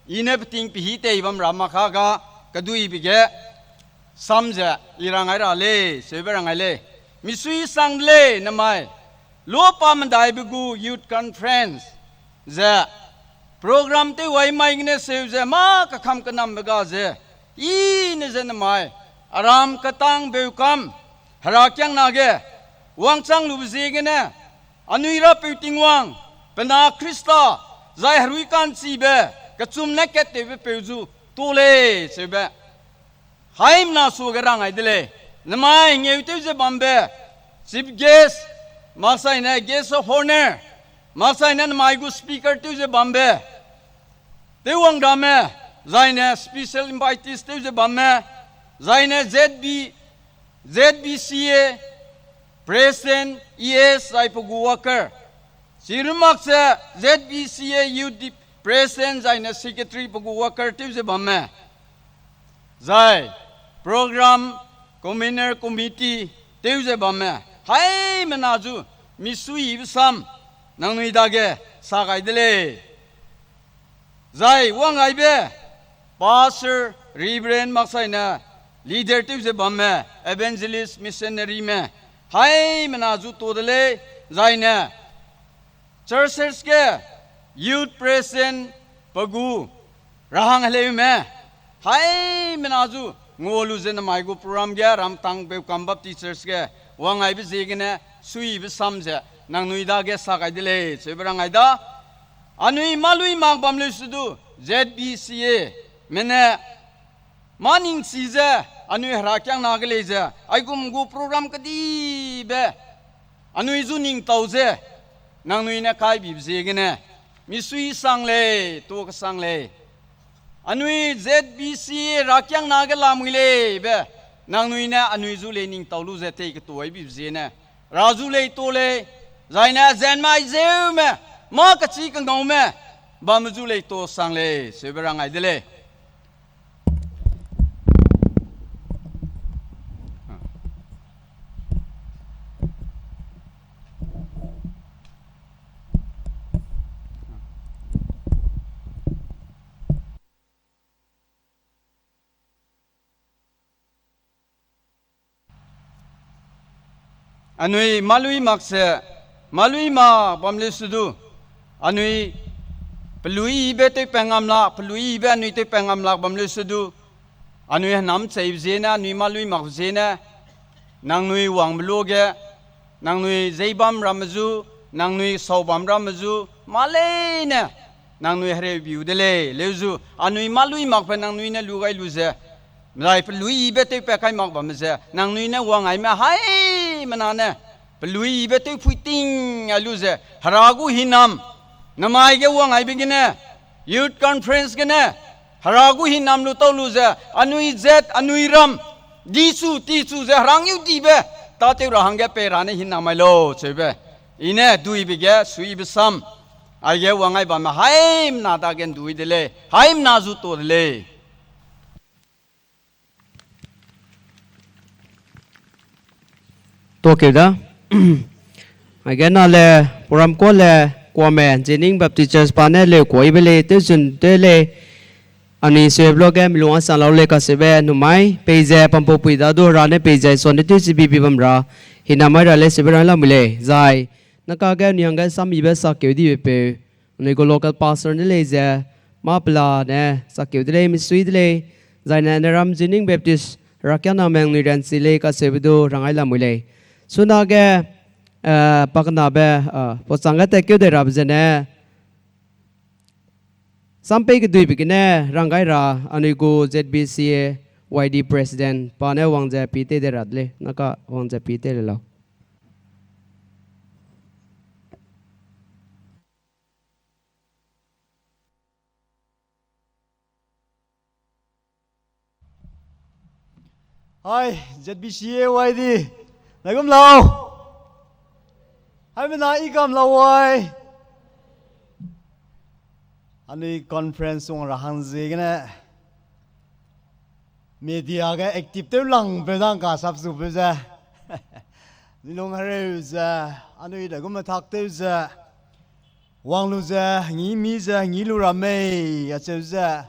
i ne peting pehî tei bam ra mak ka ga, keduibe ge, sam ze, i rangai ra lei, cheube rangai lei. Misui sang de lei, namai, luapa medaibe gu youth conference, ze, program tew wai mai gene seu ze, mâ kekam kenambe ga ze, i ne ze namai, aram ketang beu kam, herakiangna ge, wangchang lube ziegene, anui Rapeu Tingwang, pe na Khrista, zai herui ka'nchibe, kechum ne kattewbe peu zu, tu lei, cheube. Haimena suage rangai de lei. Namai ngeutew ze bambe, chief guest, maksaine guest of honour, maksaine namai gu speaker tew ze bambe, tewwang ramme, zaine special invitees tew ze bamme, zaine Z B, Z B C A, President, E S, zai pe gu worker. Chirumak ze Z B C A Youth Dep-, President, zaine Secretary pe gu worker tew ze bamme. Zai, program, convener committee, tew ze bamme. Haimena zu, misuibe sam, nangnui dage, sa gai de lei. Zai wang gaibe, pastor, reverend maksaine, leader tew ze bamme, evangelist, missionary me, haimena zu tu de lei, zaine, churches ge, youth president, pe gu, rahang heleume, haimena zu, ngua lu ze namai gu program ge, Ramtang Beukam Baptist Church ge, wang gaibe ziegene, suibe sam ze, nangnui dage sa gai de lei, cheube rang gai da, anui mâlui mak bam leu se du, Z B C A, mene, mâ ningchi ze, anui herakiangna ge lei ze, aigum gu program kedibe, anui zu ningtau ze, nangnui ne kaibibe ziegene, misui sang lei, tu kesang lei. Anui Z B C A rakiangna ge lamui lei be, nangnui ne anui zu lei ningtau lu ze tei ketuaibibe ziegene, ra zu lei tu lei, zaine zenmai zeume, mâ kechi kengaume, bamme zu lei tu sang lei, seube rang gai de lei. Anui mâlui mak se, mâlui mak bam leu se du, anui peluibe tewpat ngam lak, peluibe anui tewpat ngam lak bam leu se du, anui hênam cheibe ziegene, anui mâlui makbe ziegene, nangnui wangbe luage, nangnui zeibam ramme zu, nangnui saubam ramme zu, mâ leine, nangnui hereubiu de lei, leu zu, anui mâlui makbe nangnui ne lu gai lu ze, zai peluibe tewpat kai mak bamme ze, nangnui ne wang gaime haimena ne, peluibe tewphui ting gai lu ze, Hera gu hinam, namai ge wang gaibe gene, youth conference gene, Hera gu hinam lu tau lu ze, anui zat, anui ram, dichu, tichu ze, herang yu dibe, tâtew ra hangge pei ra ne hinam mai lau, cheube. I ne duibe ge, suibe sam, aige wang ai bamme haimena dage ndui de lei, haimena zu to de lei. Tuakeu da. Aige na le, program kua le, kuame, Jening Baptist Church pa ne leu kuaibe lei, tewzun tew lei, anui sebe luage milung a sang lau lei kacheube, numai, peize, pampau pui da du hera ne peize, suane tewchibi bi bam ra, hinam mai ra lei sebe rang lamui lei, zai, naka ge anui hangge samyibe sakeu dibe peu, anui gu local pastor ne lei ze, mâ pela ne, sakeu de lei, misui de lei, zai ne, ne ram Jening Baptist, herakiangna meng nui ranchi lei kacheube du rang ai lamui lei. Chunage, eh, pakenabe, eh, pau changge tatkeu dei rabe zene, sampei keduibe gene rang gai ra anui gu Z B C A Y D President pa ne wang ze pi tei de ra de lei, naka wang ze pi tei le lau. Hai, Z B C A Y D, nai gum lau. Haimena i kam lau ai. Anui conference wang ra hang ziegene, media ge active tew langpeu dang ka sapsupeu ze, nilung hereu ze, anui de gume tak tew ze, wang lu ze, ngi mi ze, ngi lu ra mei, acheu ze,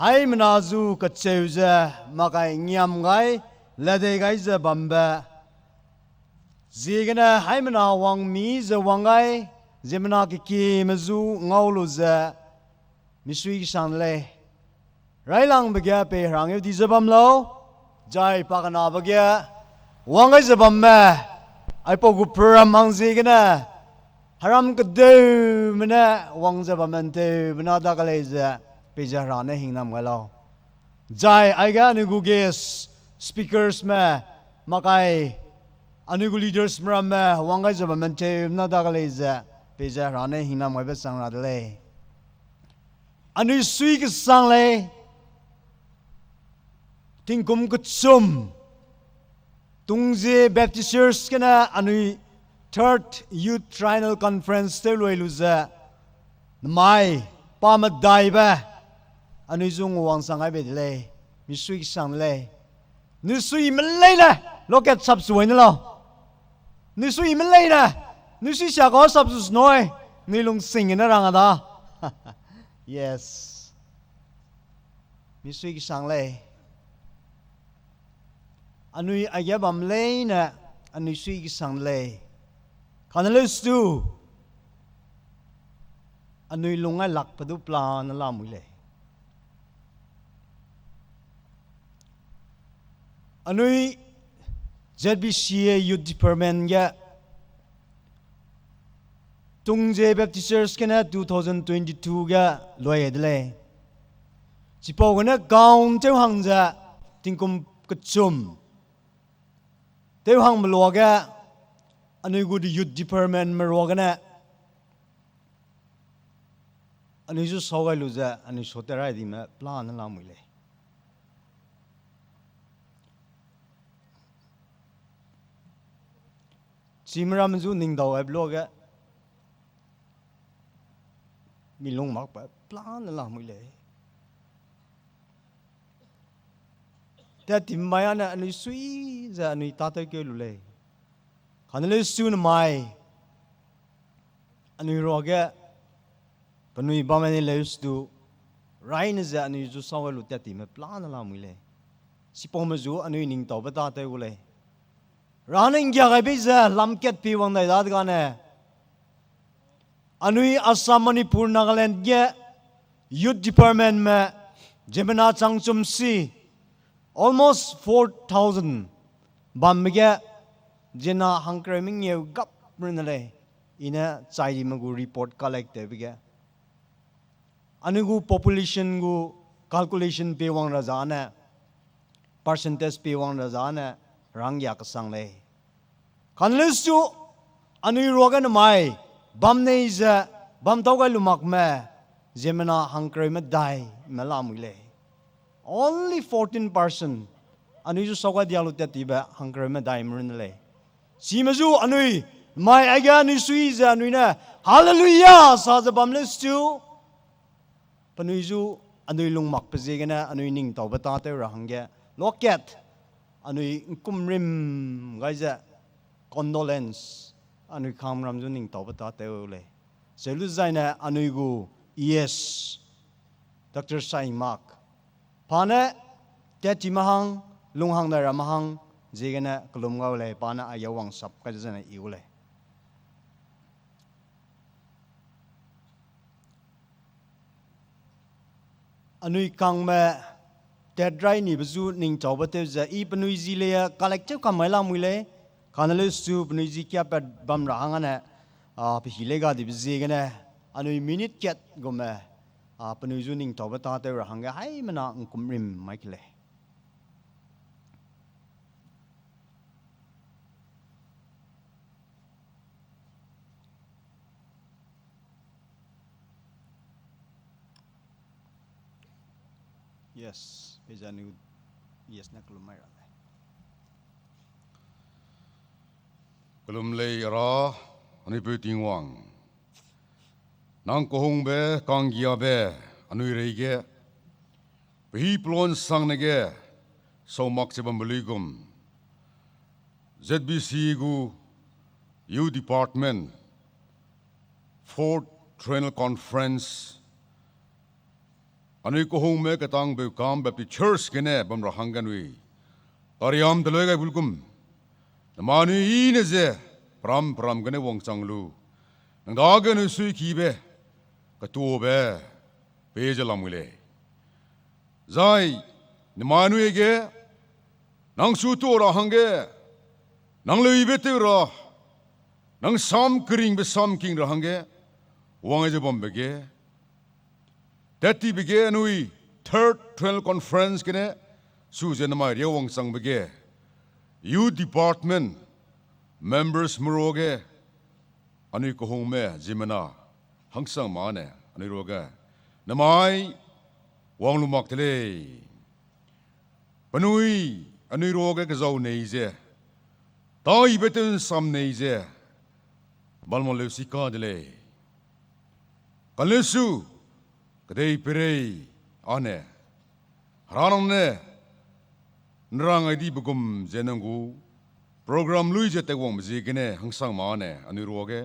haimena zu kacheu ze, makai ngiam gai, ledei gai ze bambe, ziegene haimena wang mi ze wang gai, ziemmena kekieme zu ngau lu ze, misui kesang lei. Railangbe ge pei herang eu di ze bam lau, zai pakenabe ge wang gai ze bamme, aipau gu program hang ziegene, heram kedeume ne wang ze bamme nteume na dage lei ze, peize hera ne hingnam gai lau. Zai aige anui gu guest speakersme, makai anui gu leadersme ramme wang gai ze bamme nteume na dage lei ze, peize hera ne hingnam gaibe chang ra de lei. Anui sui kesang lei, tingkum kechum, Tungzie Baptist Church gene anui Third Youth Triennial Conference tew lui lu ze, namai, pa medaibe, anui zu nguawangsang gaibe de lei, misui kesang de lei. Nui suime leine, lokat sapsu ai ne lau. Nui suime leine, nui sui sia kau sapsu snoi, nui lungsing gene rang a da. Yes. Misui kesang lei. Anui aige bam leine, anui sui kesang de lei. Kane leustu, anui lung ai lakbe du plan ne lamui lei. Anui Z B C A Youth Department ge, Tungzie Baptist Church gene two thousand twenty-two ge lui de lei. Chipau gene count tew hang ze, tingkum kechum tew hangbe luage, anui gu de Youth Departmentme ruagene, anui zu sau gai lu ze, anui sau tew rai dime plan ne lamui lei. Chime ramme zu ningdau aibe luage, mi lung makbe plan ne lamui lei. Tat timbai ane anui sui ze anui tâtew keu lu lei. Kane leustu namai, anui ruage, penui bamme ne leustu, raine ze anui zu sau gai lu tat time plan ne lamui lei. Chipaume zu anui ningtaube tâtew gu lei. Ra ne nggia gai bei ze lamkat pi wang dai dadegane, anui Assam, Manipur, Nagaland ge Youth Departmentme ziemmena changchum si, almost four thousand bambe ge, ziena hangkereu mengeu gap rune lei, i ne chai dime gu report collect tewbe ge. Anui gu population gu calculation pie wang ra zane, percentage pie wang ra zane, ranggia kesang lei. Kane leustu, anui ruage namai, bam nei ze, bam tau gai lu makme, ziemmena hangkereu medai me lamui lei. Only fourteen percent. Anui zu sauga dialu tat tibe hangkereu medai me run de lei. Sime zu anui, mai aige anui sui ze anui ne, Hallelujah! Sa ze bam leu siu. Penui zu anui lungmakbe ziegene anui ningtaube tâtew ra hangge, lokat anui ’ngkumrim gai ze condolence anui kangmeram zu ningtaube tâtew lei. Seu lu zaine anui gu E S, Doctor Saimak, pa ne tat time hang, lunghang dai ramme hang, ziegene kelum gau lei, pa ne aige wangsap kai zene i gu lei. Anui kangme tat rai nibe zu ningtaube tew ze, i penui zi lei, kalektew kam mai lamui lei, kane leu siu penui zi kiapat bam ra hang ane, a, pe hi lei ga dibe ziegene, anui minute kat gume, a, penui zu ningtaube tâtew ra hangge haimena ’ngkumrim mai ke lei. Yes, peize anui, yes ne kelum mai ra lei. Kelum lei Hera, anui peu Tingwang. Nang kehungbe kanggiabe anui reige, pehî pelon sangne ge, sau mak che bambe luigum, Z B C gu Youth Department, Fourth Triennial Conference, anui kehungme ketang Beukam Baptist Church gene bam ra hangge anui tariam teleu gai bulgum, namai anui i ne ze peram peram gene wangchang lu, nang dage anui suikibe, ketuabe, pei ze lamui lei. Zai, namai anui ge, nang su tuâ ra hangge, nang leuibe tew ra, nang sam keringbe sam king ra hangge, wang ze bambe ge, tat tibe ge anui Third Triennial Conference gene, su ze namai ria wangchangbe ge, Youth Department members me ruage, anui kehungme ziemmena, hangsang mâ ne anui ruage, namai wang lu mak te lei. Penui anui ruage kezau nei ze, taibe tew ’nsam nei ze, bam mak leu sika de lei. Kane leu su, kedeiperei â ne, Hera nang ne, ’nrang ai dibe gum ze nang gu program lui ze teiwangbe ziegene hangsang mâ ne anui ruage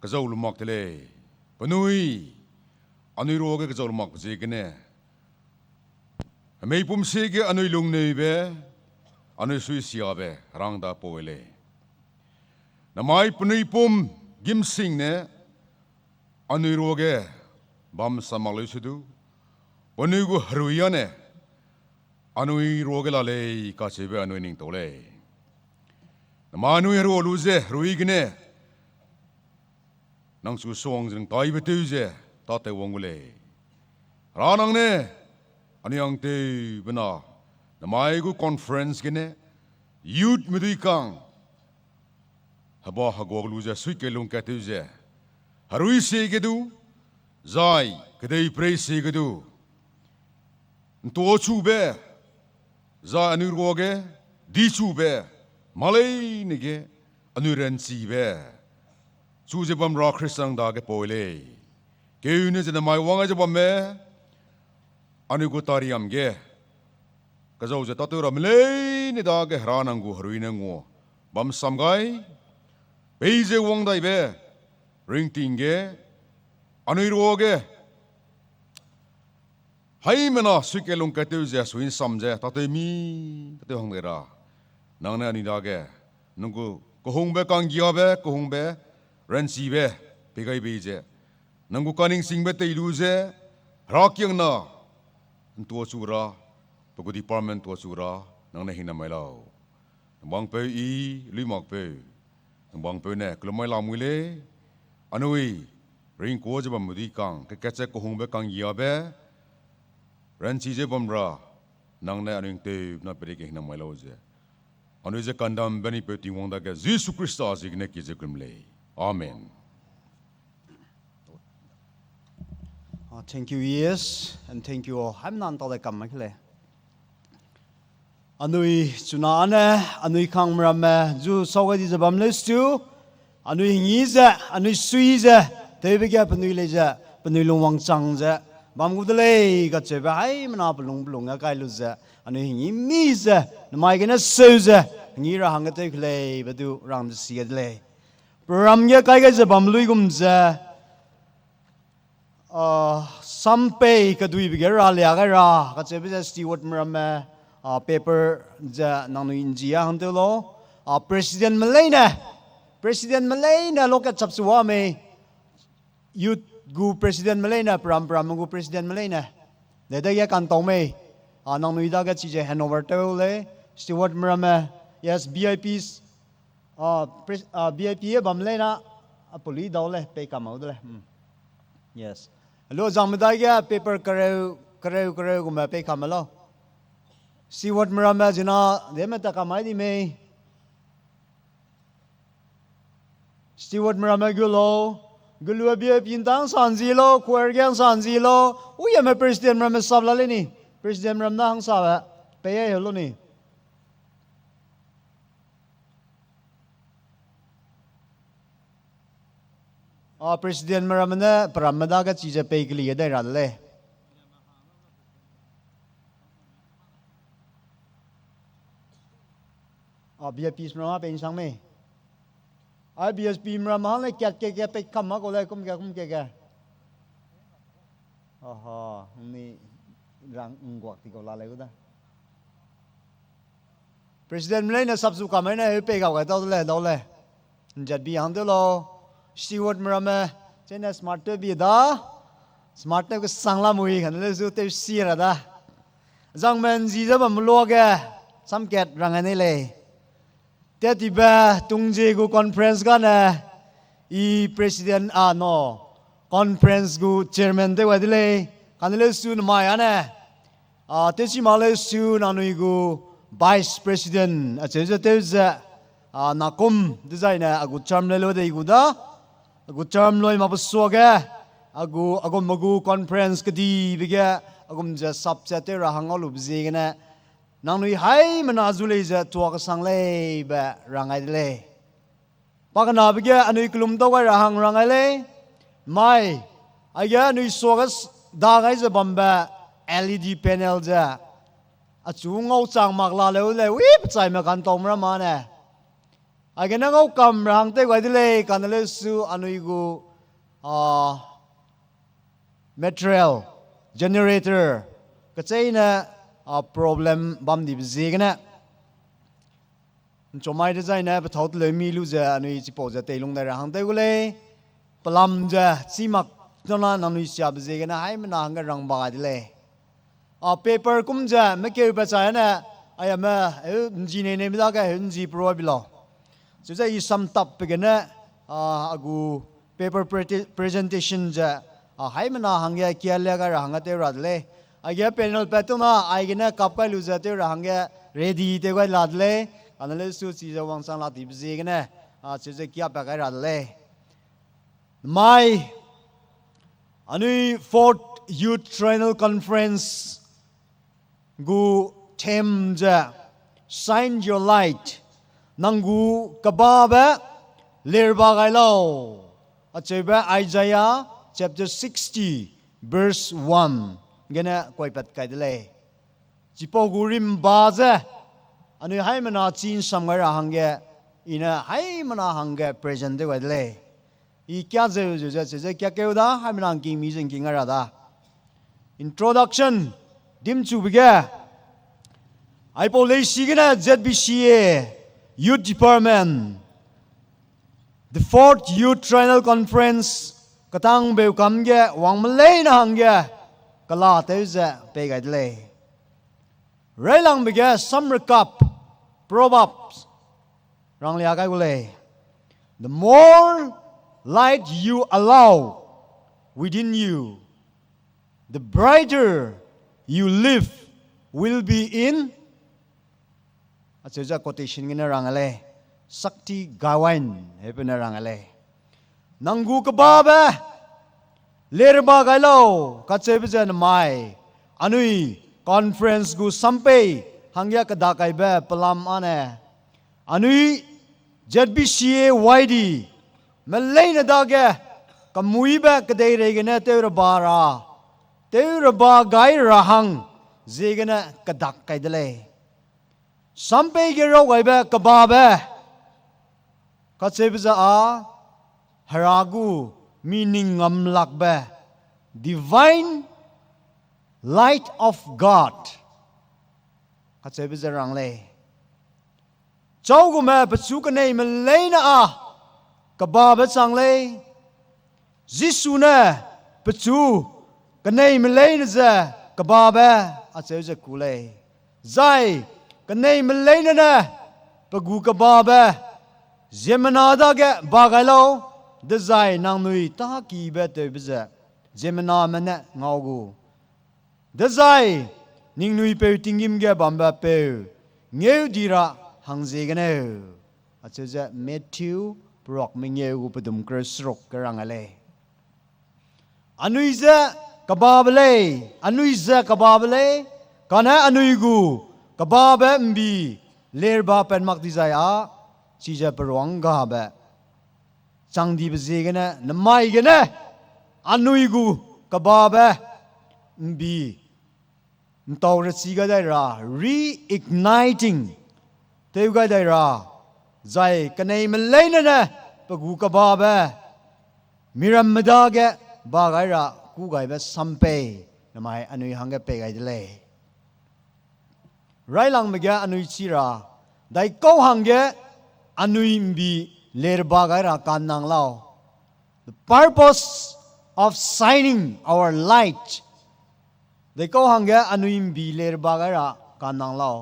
kezau lu mak te lei. Penui anui ruage kezau lu makbe ziegene, hemeipum siege anui lungneube, anui suisiabe rang da pau lei. Namai penui pum gîmsing ne anui ruage bam sa mak leu se du, penui gu herui â ne anui ruage la lei kacheube anui ning tau lei. Namai anui herua lu ze herui gene nang su suang ze nang taibe tew ze tâtew wang gu lei. Hera nang ne anui hang tewbe na, namai gu conference gene youth medui kang heba heguak lu ze suike lungkat tew ze, herui siege du, zai kedeiperei siege du, ’ntuachube, zai anui ruage dichube, mâ leine ge anui ranchibe, chu ze bam ra Khrista dage pau lei. Keune ze namai wang ai ze bamme, anui gu tariam ge kezau ze tâtew ramme leine dage Hera nang gu herui ne ngua bam sam gai, peize wang daibe ringting ge, anui ruage haimena suike lungkat tew ze, sui ’nsam ze tâtew mi, tâtew hang dai ra, nang ne anui dage nang gu kehungbe kanggiabe, kehungbe ranchibe pei gai bei ze, nang gu kaningsingbe tei lu ze, herakiangna ’ntuachu ra, pe gu department ’ntuachu ra, nang ne hingna mai lau. Nang bangpeu i, lui makpeu, nang bangpeu ne kelum mai lamui lei, anui ringkua ze bambe dui kang, kekat ze kehungbe kanggiabe ranchi ze bam ra, nang ne anui ’ntew na peireige hingna mai lau ze, anui ze kandambe ni peu Tingwang dage Jisu Khrista ziegene ki ze kelum lei. Amen. Thank you, yes, and thank you all. Haimena ntau de kam mak lei. Anui chuna ane, anui kangme ramme, zu sau gai di ze bam lei situ, anui hingî ze, anui sui ze, tewbe ge penui lei ze, penui lungwangchang ze bam gu de lei kacheube haimena pelung pelung ge kai lu ze, anui hingî mi ze, namai gene seu ze, hingî ra hangge tew ke lei be du rang de si gai de lei. Program ge kai gai ze bam luigum ze, sam pei keduibe ge ra lia gai ra kacheube ze stewardme ramme, paper ze nangnui nji a hang tew lau. Presidentme leine, presidentme leine lokat chapchu wa mei, youth gu presidentme leine, peram peramme gu presidentme leine, de dege kantau mei, nangnui dage chize handover tew lei, stewardme ramme, yes, VIPs, VIP e bam leine, a peli dau lei, pei kam au de lei. Yes. Lu zangme dage paper kereu, kereu, kereu gume pei kam lau. Stewardme ramme zina, deme ta kam ai di mei. Stewardme ramme gu lau, gu lu a VIP ntang sa nzi lau, choir ge hang sa nzi lau, uiame presidentme ramme sap la lei ni, presidentme ram na hangsabe, pei ai heu lu ni. Presidentme ramme ne peramme dage chize pei keli ge dai ra de lei. VIPsme ramme pei nsang mei. Ai VIPme ramme hang lei kat ke ke pei kam mak kau lei kum ke kum ke ke. Aha, ni rang ngguak ti kau la lei gu da. Presidentme leine sapchu kam ai ne heu pei kau gai dau de lei, dau lei. Nzat bi hang tew lau, stewardme ramme, chene smart tew bi da, smart tew kesang la mui kane leu zu tew si ra da. Zangme nzi ze bamme luage, samkat rang ai nei lei. Tetibe tungzie gu conference gane, i president a no, conference gu chairman tew gai de lei, kane leu su namai ane, tewchi mak leu su nangnui gu vice president acheu ze tew ze, nakum dezaine a gu term lei lu de i gu da, a gu term lui mak pe suage, a gu, a gumme gu conference kedibe ge, a gum ze sap ze tew ra hang ngau lube ziegene, nangnui haimena zu lei ze tuâ kesang lei be rang ai de lei. Pakenabe ge anui kelum tau gai ra hang rang ai lei. Mai, aige anui suage da gai ze bambe LED panel ze, achu ngau chang mak la leu lei, wi pechaime kantaume ramme ne. Aigene ngau kam ra hang tew gai de lei, kane leu su anui gu, a, material, generator, kecheîne, a, problem bam dibe ziegene. Nchumai dezaine pethâu teleu mi lu ze anui chipau ze teilung dai ra hang tew gu lei. Pelam ze chî mak tona nangnui siabe ziegene haimena hangge rang ba gai de lei. A, paper kum ze mekeu pechai ne, aiame, heu nzi nei neime dage heu nzi perua bi lau. Chize i samtap pe gene, a, a gu paper pre-, presentation ze, a, haimena hangge kialia gai ra hangge tew ra de lei. Aige panel pat tona aigene kap kai lu ze tew ra hangge ready tew gai la de lei. Kane leu su chize wangchang la dibe ziegene, a, chize kiapat kai ra de lei. Mai, anui Fourth Youth Triennial Conference gu theme ze, Shine your light, nang gu kebabe lerba gai lau, acheube Isaiah chapter sixty, verse one gene kuaipat kai de lei. Chipau gu rimba ze, anui haimena chî nsam gai ra hangge, i ne haimena hangge present tew gai de lei. I kia zeu zeu ze, chize kia keu da, haimena ngking mi ze ngking gai ra da. Introduction, dimchube ge, aipau leisi gene Z B C A, Youth Department, the Fourth Youth Triennial Conference, ketang beukam ge, wangme leine hangge, kela tew ze pei gai de lei. Railangbe ge samrekap, Proverbs, ranglia gai gu lei. The more light you allow within you, the brighter you live will be in, acheu ze quotation gene rang a lei, Shakti Gawain, heupene rang a lei. Nang gu kebabe lerba gai lau, kacheube ze namai, anui conference gu sampei hangge kedak kaibe pelam â ne, anui Z B C A Y D meleine dage kemuîbe kedeirei gene tew reba ra, tew reba gai ra hang ziegene kedak kai de lei. Sampei ge raw gaibe kebabe kacheube ze â, Hera gu mi ning ngam lakbe, divine light of God kacheube ze rang lei. Châugume pechu keneime leine â kebabe chang lei. Jisu ne pechu keneime leine ze kebabe acheu ze ku lei. Zai keneime leine ne pe gu kebabe ziemmena dage ba gai lau, dezai nangnui tâkibe tewbe ze ziemmename ne ngau gu, dezai ningnui peu tinggîm ge bambe peu ngeu di ra hangziegeneu, acheu ze Matthew peruak mengeu gu pedum kereu seruk ge rang lei. Anui ze kebabe lei, anui ze kebabe lei, kane anui gu kebabe ’mbi lerba pat mak dizai â, chize peruanggabe chang dibe ziegene, namai gene, anui gu kebabe ’mbi ’ntau rechi gai dai ra, reigniting tew gai dai ra, zai keneime leine ne pe gu kebabe miramme dage ba gai ra kû gaibe sampei namai anui hangge pei gai de lei. Railangbe ge anui chi ra, daikau hangge anui ’mbi lerba gai ra ka'nnang lau. The purpose of shining our light. Daikau hangge anui ’mbi lerba gai ra ka'nnang lau.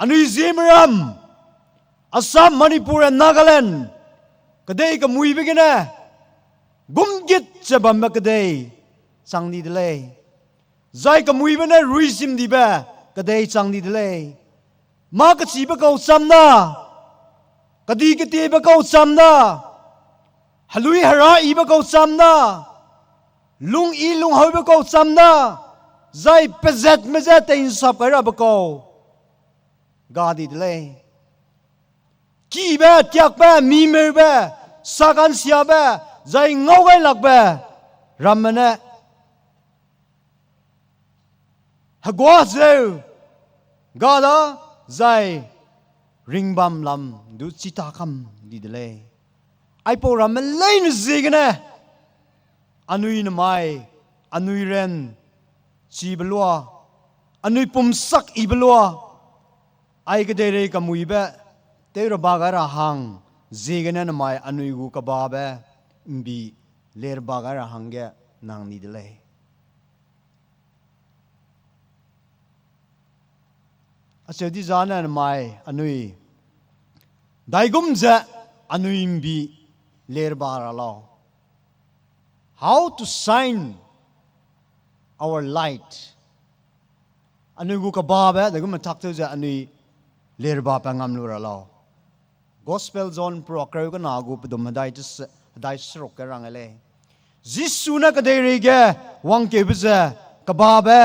Anui ziemmeram, Assam, Manipur and Nagaland, kedei kemuîbe gene gumgit ze bambe kedei chang di de lei. Zai kemuîbe ne ruisim dibe kedei chang di de lei. Mâ kechibe kau cham da, kedi ketiebe kau cham da, helui hera yibe kau cham da, lung yi lunghaube kau cham da, zai pezatme je tei'nsap kai rabe kau ga di de lei. Kibe, tiakbe, mimeube, sakansiabe, zai ngaugailakbe ramme ne hegua zeu ga da, zai ringbam lam du chita kam di de lei. Aipau ramme leine ziegene anui namai, anui ran chibe lua, anui pumsak yibe lua, ai kedeirei kemuîbe tew ra ba gai ra hang ziegene namai anui gu kebabe ’mbi lerba gai ra hangge nang ni de lei. Acheu dizane namai anui daigum ze anui ’mbi lerba ra lau. How to shine our light. Anui gu kebabe daigum metak tew ze anui lerba pe ngam lu ra lau. Gospel John peruak kereu kena gu pedum hedai seruk ge rang lei. Jisu ne kedeirei ge wangkeube ze kebabe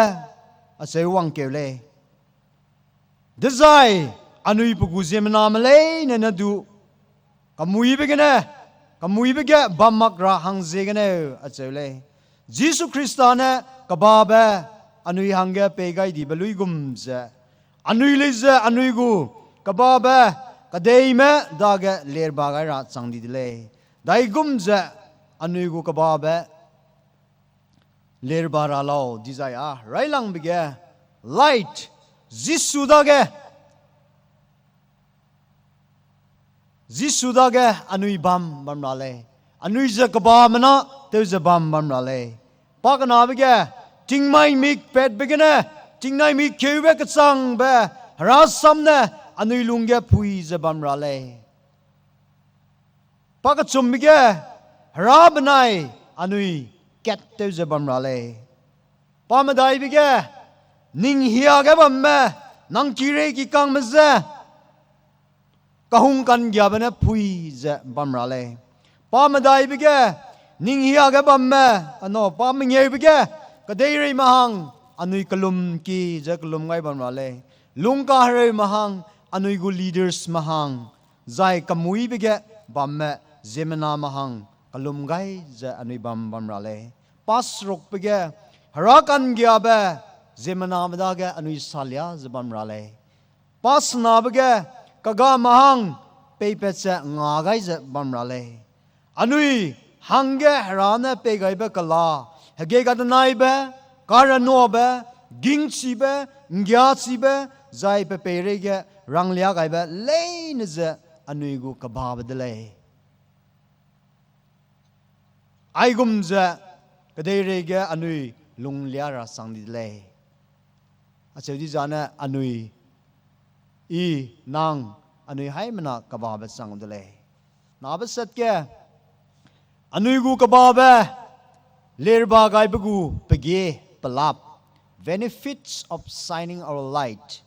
acheu wangkeu lei. Dezai anui pe gu ziemmename leine ne du kemuîbe gene, kemuîbe ge bam mak ra hang ziegeneu acheu lei. Jisu Khrista ne kebabe anui hangge pei gai dibe luigum ze, anui lei ze anui gu kebabe kedeime dage lerba gai ra chang di de lei. Daigum ze anui gu kebabe lerba ra lau dizai â railangbe ge light, Jisu dage, Jisu dage anui bam bam ra lei. Anui ze kebamena tew ze bam bam ra lei. Pakenabe ge, tingmai mik patbe gene, tingnaimik keube kechangbe, Hera sam ne anui lungge pui ze bam ra lei. Pakechumbe ge, Hera benai anui kat tew ze bam ra lei. Pamedaibe ge, ning hiage bamme, nang kirei kikangme je, kahung ka'nggiabe ne pui ze bam ra lei. Pamedaibe ge, Ning hiage bamme, ano, pa mengeube ge, kedeireime hang, anui kelum ki ze kelum gai bam ra lei. Lungkahereume hang, anui gu leadersme hang, zai kemuîbe ge bamme, ziemmename hang, kelum gai ze anui bam bam ra lei. Pa serukbe ge, hera ka'nggiabe, ziemmename dage anui salia ze bam ra lei. Pa senabe ge, kegame hang, peipat ze nga gai ze bam ra lei. Anui hangge hera ne peigaibe kela, hegei kadenaibe, karanuabe, gingchibe, nggiachibe, zai pe peireige ranglia gaibe leine ze anui gu kebabe de lei. Aigum ze kedeireige anui lunglia ra sang di de lei. Acheu di zane anui, i, nang, anui haimena kebabe chang de lei. Nabe set ge, anui gu kebabe, lerba gaibe gu pege, pelap, benefits of shining our light.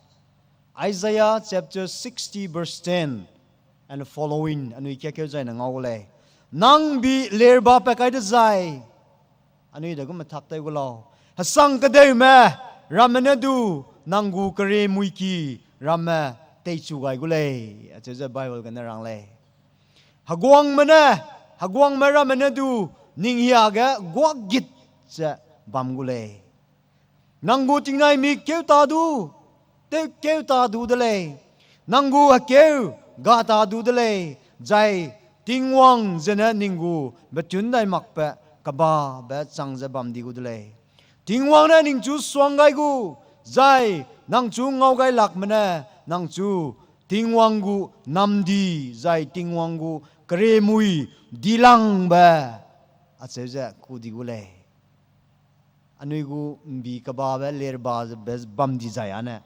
Isaiah chapter sixty verse ten and following, anui kiakeu zaine ngau gu lei. Nang bi lerba pa kai dezai, anui de gu methak tew gu lau. Hesang kedeume ramme ne du nang gu keriemuiki ramme teichu gai gu lei, acheu ze Bible gene rang lei. Heguangme ne, heguangme ramme ne du ning hiage guagit ze bam gu lei. Nang gu tingnaimi keu ta du, tew keu ta du de lei. Nang gu hekeu ga ta du de lei. Zai Tingwang zene ning gu betun dai makbe kebabe chang ze bam di gu de lei. Tingwang ne ningchu suang gai gu, zai nangchu ngau gai lakme ne nangchu Tingwang gu namdi, zai Tingwang gu keriemui dilangbe, acheu ze ku di gu lei. Anui gu mbi kebabe lerba ze be bam di zai ane,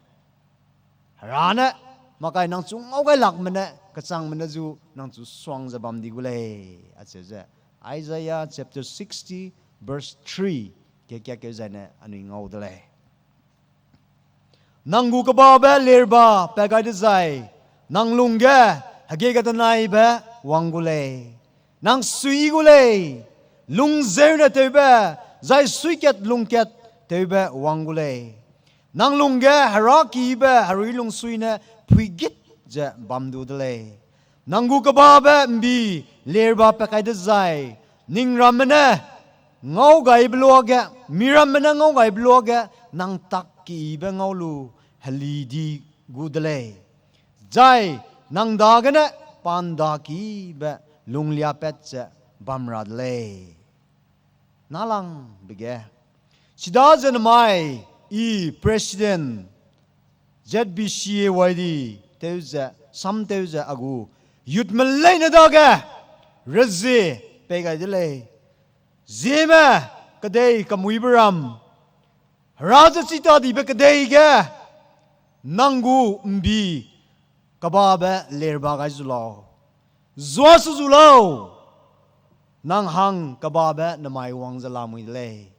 Hera ne, makai nangchu ngau gai lakme ne, kechangme ne zu nangchu suang ze bam di gu lei, acheu ze Isaiah chapter sixty verse three ke kiakeu zaine anui ngau de lei. Nang gu kebabe lerba pa gai dezai, nang lungge hegei kadenaibe wang gu lei. Nang sui gu lei, lungzeu ne tewbe, zai suikat lungkat tewbe wang gu lei. Nang lungge herakibe herui lungsui ne phuigit ze bam du de lei. Nang gu kebabe mbi lerba pa kai dezai, ning ramme ne ngau gaibe luage, miramme ne ngau gaibe luage, nang tak kibe ngau lu heli di gu de lei. Zai nang dagene pa ’ndakibe lungliapat ze bam ra de lei. Nâlangbe ge, chidaze nemai, i President Z B C A Y D tew ze, sam tew ze a gu youthme leine dage rezie pei gai de lei. Zieme kedei kemuîbe ram, Hera ze chitadibe kedei ge, nang gu mbi kebabe lerba gai zu lau. Zuasu zu lau, nang hang kebabe nemai wang ze lamui de lei.